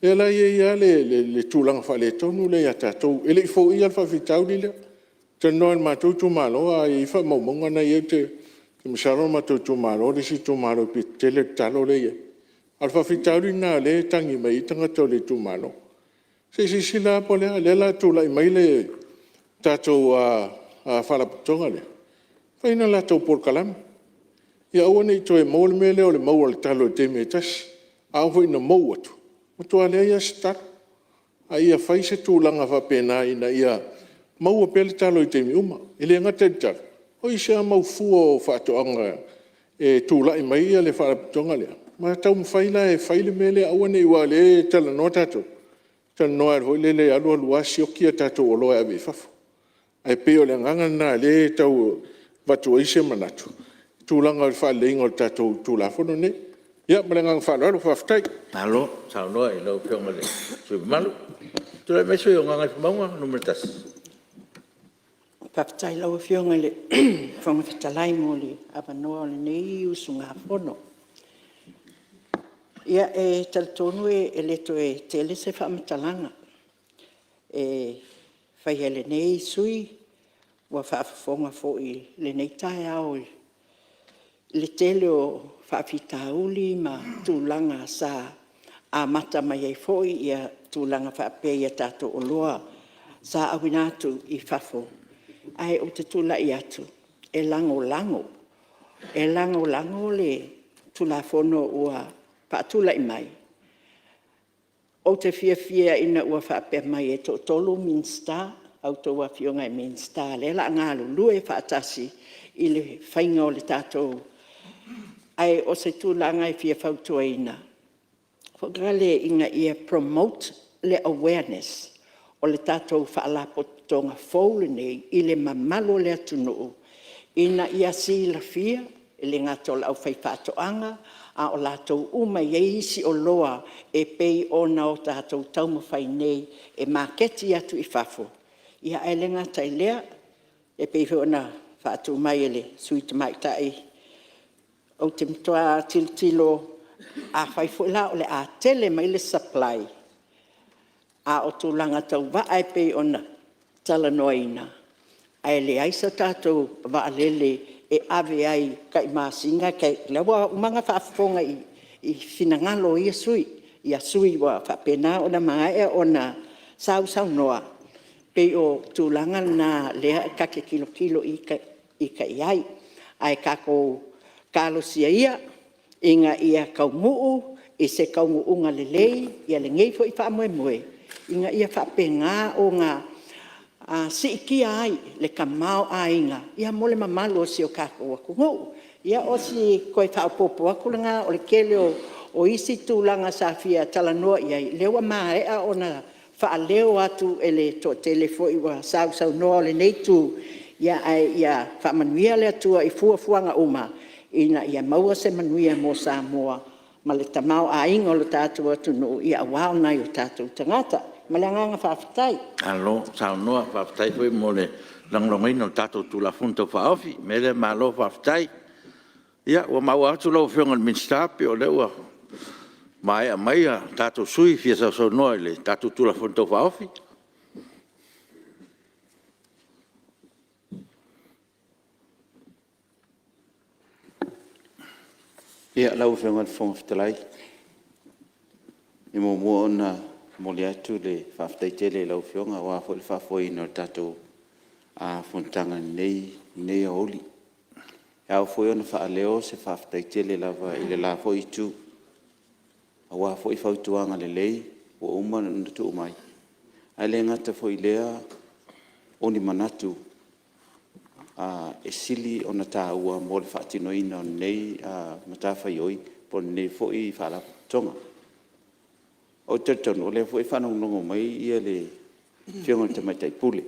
lea la e i ai lava le tulaga faaletonu lea ia tatou, e le i foia le faafitauli lea. Talanoa i le matou itumalo a i ai faamaumauga na e i ai, ou te masalo o le matou itumalo le isi itumalo e pito tele le talo lea e i ai. A o le faafitauli lena o lea e tagi mai ai tagata o le itumalo. Se i silasila lava po o le a, o lea o le a tulai mai le tatou Faalapotopotoga lea, fai ni a latou polokalame, ia aua ne i toe maua le mea lea o le maua o le talo i le taimi e tasi. A oo foi ina mou atu, ua matua leai lava se talo. A ia fai se tulaga faapena ina ia maua pea le talo i taimi uma. E le gata i le talo, o isi lava mau fua o faatoaga e tulai mai le Faalapotopotoga lea ma taumafai la e fai le mea lea aua ne i… aua o lea e talanoa tatou, talanoa lava foi lele e alu alu lava sioki a tatou oloa e ave i fafo. Ae pei o le agaga lena o lea e tau avatu ai se manatu i le tulaga o le faaleleiga o le tatou Tulafono lenei. Ia ma le agaga faaaloalo faafetai. Malo saunoa i lau Afioga i le sui usufono mamalu. Tulai mai le sui usufono mo Gagaifomauga 1. Faafetai i lau Afioga i le Fofoga Fetalai mo le avanoa o lenei usugafono. Ia, e talitonu e le toe tele se faamatalaga e faia e lenei sui usufono, ua faafofoga foi i lenei taeao i le tele o faafitauli ma tulaga sa amata mai ai foi tulaga faapea i a tatou oloa sa auina atu i fafo. Ae ou te tulai atu e lagolago, e lagolago le Tulafono ua faatulai mai. Ou te fiafia ina ua faapea mai e toatolu Minisita, a outou Afioga i Minisita o lea o le a galulue faatasi i le faiga o le tatou… Ae o se tulaga e fia fautuaina foi lea ina ia promote le awareness o le tatou Faalapotopotoga fou lenei i le mamalu o le atunuu ina ia silafia, e le gata o le aufaifaatoaga, a o latou uma e i ai isi oloa e pei ona tatou taumafai nei e maketi atu i fafo. Ae le gata i lea, e pei foi ona faatu mai e le Sui Tamaitai, ou te matua tilotilo, afai foi la o le a tele mai le supply, a o tulaga tau vaa e pei ona talanoaina, ae leai se tatou vaalele e ave ai tai masina, o lea ua uma ona faafofoga i finagalo o ia sui usufono, sui usufono ua faapena ona maea ona sausaunoa. E pei o tulaga na o lea ta te tilotilo ita i ai. Ae tatou talosia ia ina ia taunuu i se taunuuga lelei lenei foi faamoemoe ina ia faapena ona siitia ai le tamaoaiga mo le mamalu o si o tatou atunuu. Ia o si toe faaopoopo atu lena, o le tele o isi tulaga sa fia talanoa i ai, o lea ua maea ona faaleo atu e le toatele foi ua sausaunoa o lenei itu, ae ia faamanuia le Atua i fuafuaga uma ina ia maua se manuia mo Samoa ma le tamaoaiga o le tatou atunuu aua nai o tatou tagata. Ma le agaga faafetai. Malo saunoa, faafetai foi mo le lagolagoina o le tatou Tulafono Tau Faaofi. O le mea lea, malo faafetai. Ia ua maua atu lau Afioga i le Minisita pei o lea ua maea mai tatou sui usufono e fia sausaunoa i le tatou Tulafono Tau Faaofi. Lau Afioga i le Fofoga Fetalai, e muamua ona momoli atu le faafetai tele i lau Afioga aua foi le faafoeina o le tatou fonotaga i lenei aoauli. E ao foi ona faaleo se faafetai tele lava i le la foi itu, aua foi fautuaga lelei ua uma ona tuu mai, ae le gata foi i lea o ni manatu e sili ona taua mo le faatinoina o lenei matafaioi po o lenei foi Faalapotopotoga. Ou te talitonu o lea foi e faalogologo mai le Afioga i le Tamaitai Pule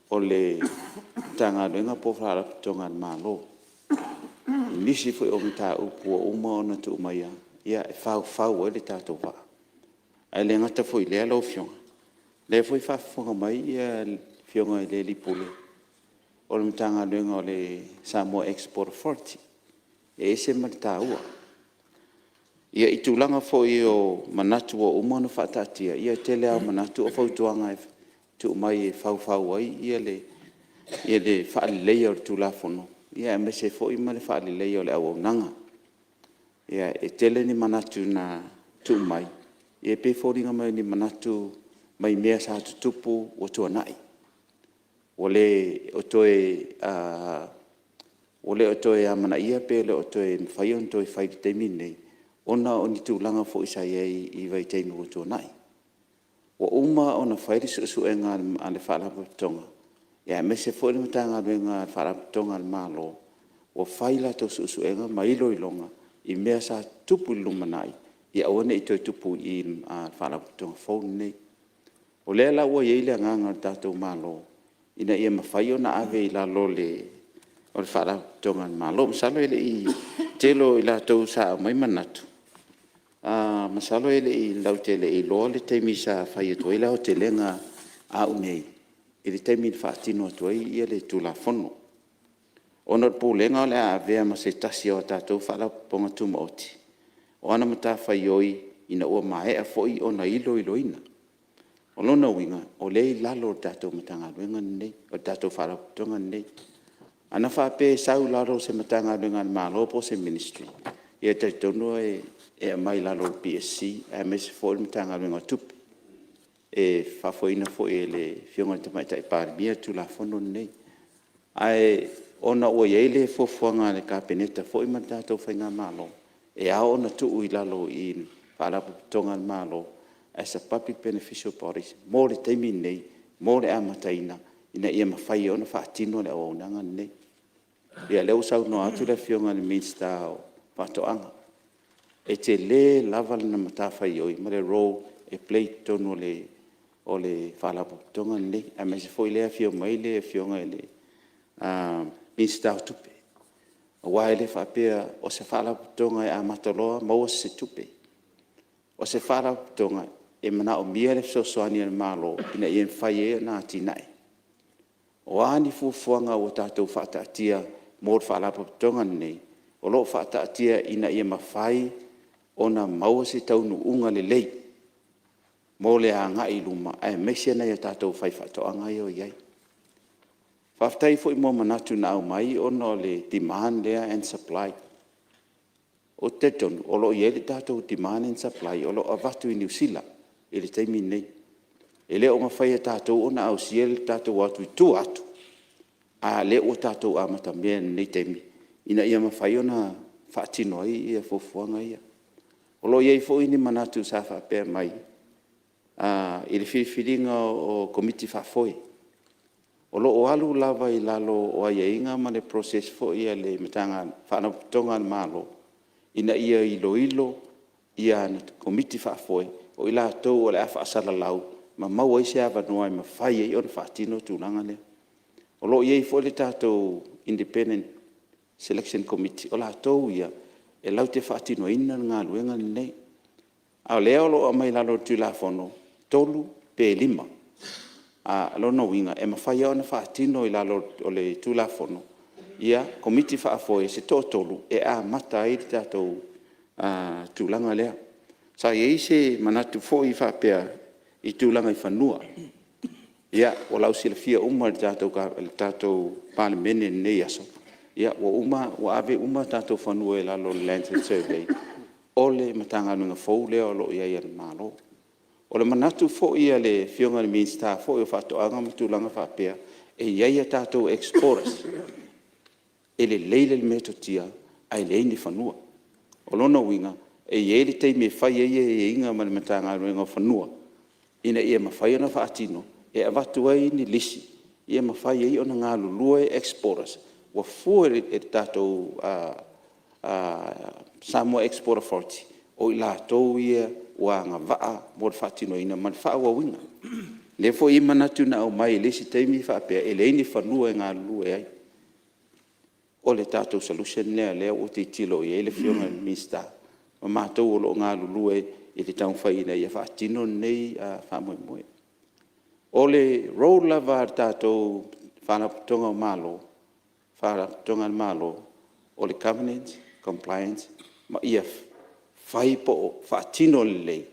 o le Matagaluega po o Faalapotopotoga a le Malo i nisi foi o mataupu ua uma ona tuu mai e faufau ai le tatou vaa. Ae le gata foi i lea lau Afioga, o lea foi e faafofoga mai le Afioga i le alii Pule o le Matagaluega o le Samoa Export Authority, e ese ma le taua. Ia i tulaga foi o manatu ua uma ona faataatia, ia o le tele lava o manatu o fautuaga e tuu mai e faufau ai le faaleleia o le Tulafono, aemaise foi ma le faaleleia o le auaunaga. E tele ni manatu na tuu mai, ia e pei e foliga mai o ni manatu mai mea sa tutupu ua tuanai, ua le o toe amanaia pe le o toe mafai ona toe fai i le taimi lenei ona o ni tulaga foi sa i ai i vaitaimi ua tuanai. Ua uma ona fai le suesuega a le Faalapotopotoga aemaise foi le Matagaluega a Faalapotopotoga a le Malo, ua fai latou suesuega ma iloiloga i mea sa tutupu i le lumanai ia aua ne i toe tupu i i le Faalapotopotoga fou lenei. O lea la ua i ai le agaga o le tatou Malo ina ia mafai ona ave i lalo o le Faalapotopotoga a le Malo. Masalo e le i tele o i latou sa aumai manatu, masalo latou te le i iloa le taimi sa fai atu ai le aotelega a au nei i le taimi na faatino atu ai le Tulafono. Ona o le Pulega o le a avea ma se tasi o tatou Faalapotopotoga Tumaoti, o ana matafaioi ina ua maea foi ona iloiloina. O lona uiga o lea e i lalo o le tatou Matagaluega lenei, o le tatou Faalapotopotoga lenei. Ana faapea e sau i lalo o se Matagaluega a le Malo po o se Ministry, Ia e talitonu e aumai i lalo o le PSC aemaise foi o le Matagaluega o Tupe. E faafoeina foi e le Afioga i le Tamaitai Palemia le Tulafono lenei. Ae ona ua i ai le fuafuaga a le Kapeneta foi ma le tatou Faigamalo, e ao ona tuu i lalo i i i Faalapotopotoga a le Malo as a Public Beneficial Bodies mo le taimi lenei, mo le amataina ina ia mafai ai ona faatino le auaunaga lenei. Ia o lea ua saunoa atu le Afioga i le Minisita o Faatoaga, e tele lava lana matafaioi ma le role e play i totonu o le Faalapotopotoga lenei, aemaise foi o lea e afio mai le Afioga i le Minisita o Tupe. Aua e le faapea o se Faalapotopotoga e amata loa maua se tupe. O se Faalapotopotoga e manaomia le fesoasoani a le Malo ina ia mafai ai ona atinae. O a ni fuafuaga ua tatou faataatia mo le Faalapotopotoga lenei, o lo o faataatia ina ia mafai ona maua se taunuuga lelei mo le agai i luma aemaise nai o tatou faifaatoaga ia e i ai. Faafetai foi mo manatu na aumai ona o le demand lea and supply. Ou te talitonu o lo o i ai le tatou demand and supply o lo o avatu i Niu Sila i le taimi lenei. E le o mafai e tatou ona ausia le tatou o atu i tua atu, a o lea ua tatou amatamea i lenei taimi ina ia mafai ona faatino ai fuafuaga ia. O lo o i ai foi ni manatu sa faapea mai i le filifiliga o Komiti Faafoe. O lo o alu lava i lalo o aiaiga ma le process foi a le Faalapotopotoga a le Malo ina ia iloilo Komiti Faafoe o i latou o le a faasalalau ma maua ai se avanoa e mafai ai ona faatino le tulaga lea. O lo o i ai foi le tatou Independent Selection Committee, o latou ia e latou te faatinoina le galuega lenei. A o lea o lo o aumai i lalo o le Tulafono, 3 pe 5. O lona uiga e mafai lava ona faatino i lalo o le Tulafono Komiti Faafoe se toatolu e amata ai le tatou tulaga lea. Sa i ai se manatu foi faapea i tulaga i fanua. Ia, ua lausilafia uma e le tatou Palemene i lenei aso, ua uma ua ave uma tatou fanua i lalo o le Lands Survey, o le Matagaluega fou lea o lo o i ai a le Malo. O le manatu foi a le Afioga i le Minisita foi o Faatoaga ma tulaga faapea, e i ai a tatou exporters e lelei le metotia ae leai ni fanua. O lona uiga e i ai le taimi e fai ai aiaiga ma le Matagaluega o Fanua ina ia mafai ona faatino e avatu ai ni lisi e mafai ai ona galulue exporters ua fua e le tatou Samoa Export Authority o i latou ia ua agavaa mo le faatinoina ma le faaauauina. O lea foi e i ai manatu na aumai i le isi taimi faapea e leai ni fanua e galulue ai. O le tatou solution lea o lea ua tilotilo i ai le Afioga i le Minisita ma matou o lo o galulue i le taumafai ina ia faatino lenei faamoemoe. O le role lava a le tatou Faalapotopotoga a le Malo, o le governance, compliance ma ia fai po o faatino lelei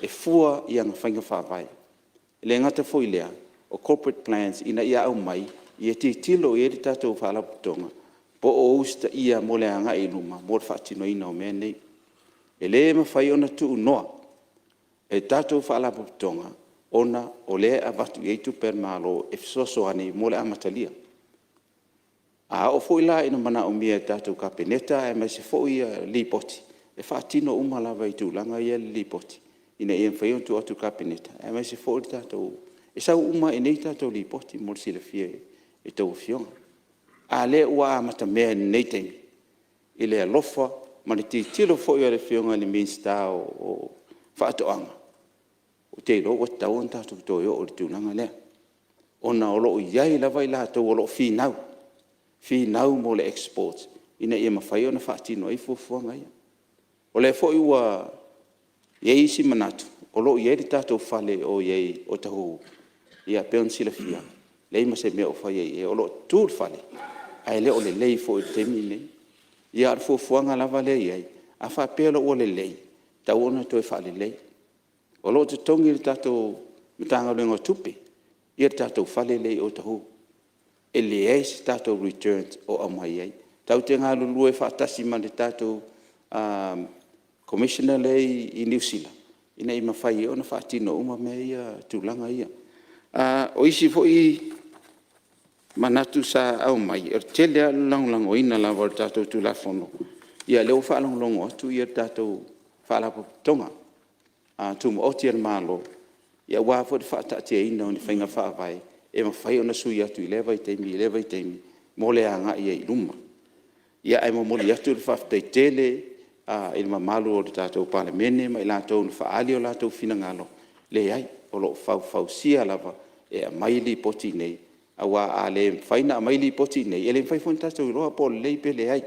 e fua i ana faiga faavae. E le gata foi i lea o corporate plans ina ia aumai ia tilotilo i ai le tatou Faalapotopotoga po o usitaia mo le agai i luma mo le faatinoina o mea nei. E le mafai ona tuunoa e tatou Faalapotopotoga ona o lea e avatu i ai tupe a le Malo e fesoasoani mo le amatalia. A oo foi la ina manaomia e le tatou Kapeneta aemaise foi Lipoti, e faatino uma lava i tulaga ia le Lipoti ina ia mafai ona tuu atu i le Kapeneta aemaise foi le tatou… E sau uma lava i inei tatou Lipoti mo le silafia e a outou Afioga. A o lea ua amatamea i lenei taimi i le alofa ma le tilotilo foi a le Afioga i le Minisita o Faatoaga, ou te iloa ua tatau ona tatou toe oo i le tulaga lea, ona o lo o i ai lava i latou o lo o finau, finau mo le export ina ia mafai ona faatino ai fuafuaga ia. O lea foi ua i ai isi manatu, o lo o i ai le tatou fale o i ai i Otahuhu, e pei ona silafia, e leai ma se mea o faia i ai. O lo o tu le fale ae le o lelei foi i le taimi lenei. Ia a o le fuafuaga lava lea e i ai, a faapea loa ua lelei, e tatau ona toe faalelei. O lo o totogi e le tatou Matagaluega o Tupe le tatou fale lea i Otahuhu. E leai se tatou return o aumai ai. Tatou te galulue faatasi ma le tatou Commissioner lea e i Niu Sila ina ia mafai ai ona faatino uma mea ia, tulaga ia. O isi foi manatu sa aumai, o le tele lava o le lagolagoina lava o le tatou Tulafono. Ia lea ua faalogologo atu le tatou Faalapotopotoga Tumaoti a le Malo, aua foi le faataatiaina o ni faiga faavae e mafai ona sui atu i lea vaitaimi i lea vaitaimi mo le agai ai i luma. Ae momoli atu le faafetai tele i le mamalu o le tatou Palemene ma i latou na faaali o latou finagalo. Leai, o lo o faufausia lava e aumai Lipoti nei, aua a le mafai ona aumai Lipoti nei, e le mafai foi ona tatou iloa po o lelei pe leai.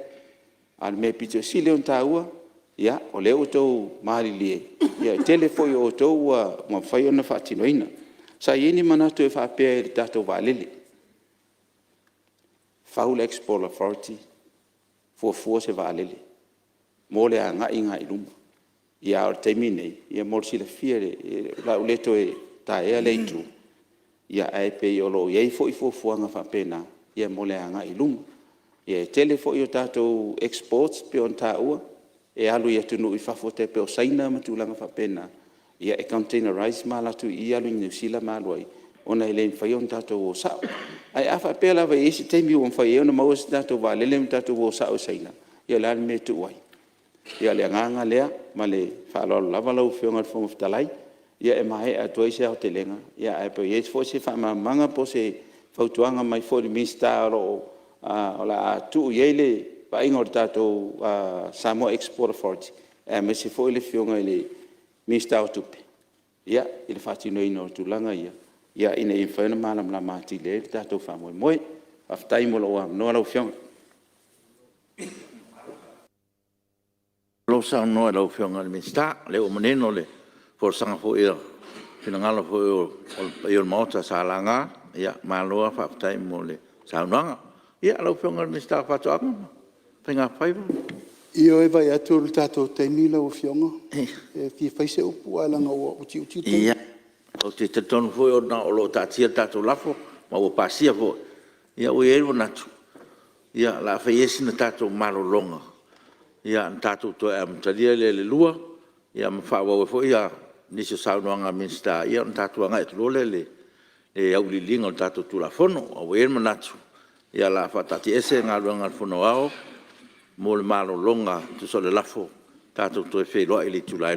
A o le mea pito sili ona taua, o lea ua outou malilie, e tele foi o outou ua mafai ona faatinoina. Sa i ai ni manatu e faapea i le tatou vaalele, fau le Export Authority, fuafua se vaalele mo le agai i luma. A o le taimi lenei, mo le silafia o le a ou le toe taea lea itu, ae pei o lo o i ai foi fuafuaga faapena mo le agai i luma. E tele foi a tatou exports e pei ona taua e alu i atunuu i fafo e tai pei o Saina ma tulaga faapena, e containerize ma alu atu i i alu i Niu Sila ma alu ai, ona e le mafai ona tatou o sao. Ae a faapea lava e i ai se taimi ua mafai ai ona maua se tatou vaalele ma tatou o sao i Saina, ia o le a le mea e tuua ai? Ia o le agaga lea ma le faaaloalo lava lau Afioga i le Fofoga Fetalai. Ia e maea atu ai se aotelega, ae pe i ai foi se faamalamalamaga po o se fautuaga mai foi i le Minisita o le a tuu i ai le vaaiga o le tatou Samoa Export Authority, aemaise foi le Afioga i le Minisita o Tupe i le faatinoina o tulaga ia, ina ia mafai ona malamalama atili ai le tatou faamoemoe. Faafetai mo lou avanoa lau Afioga. Malo saunoa i lau Afioga i le Minisita, o lea ua manino le folasaga foi i finagalo foi o le paia o le Maota sa laga. Malo lava faafetai mo le saunoaga. Ia lau Afioga i le Minisita o Faatoaga ma Faiga Faiva. Ioe, e vaai atu i le tatou taimi lau Afioga, e fia fai se upu ae leaga ua utiuti le taimi. Ia, ou te talitonu foi ona o lo o taatia le tatou lafo ma ua pasia foi. Ia ua i ai le manatu, o le a fai ia sina tatou malologa ona tatou toe amatalia lea i le 2:00 ma faaauau ai foi nisi o saunoaga a Minisita, ona tatou agai atu loa lea i le auiliiliga o le tatou Tulafono. Ae ua i ai le manatu, o le a faataatiaese Galuega a le Fono Aoao mo le malologa e tusa o le lafo tatou te toe feiloai i le itula e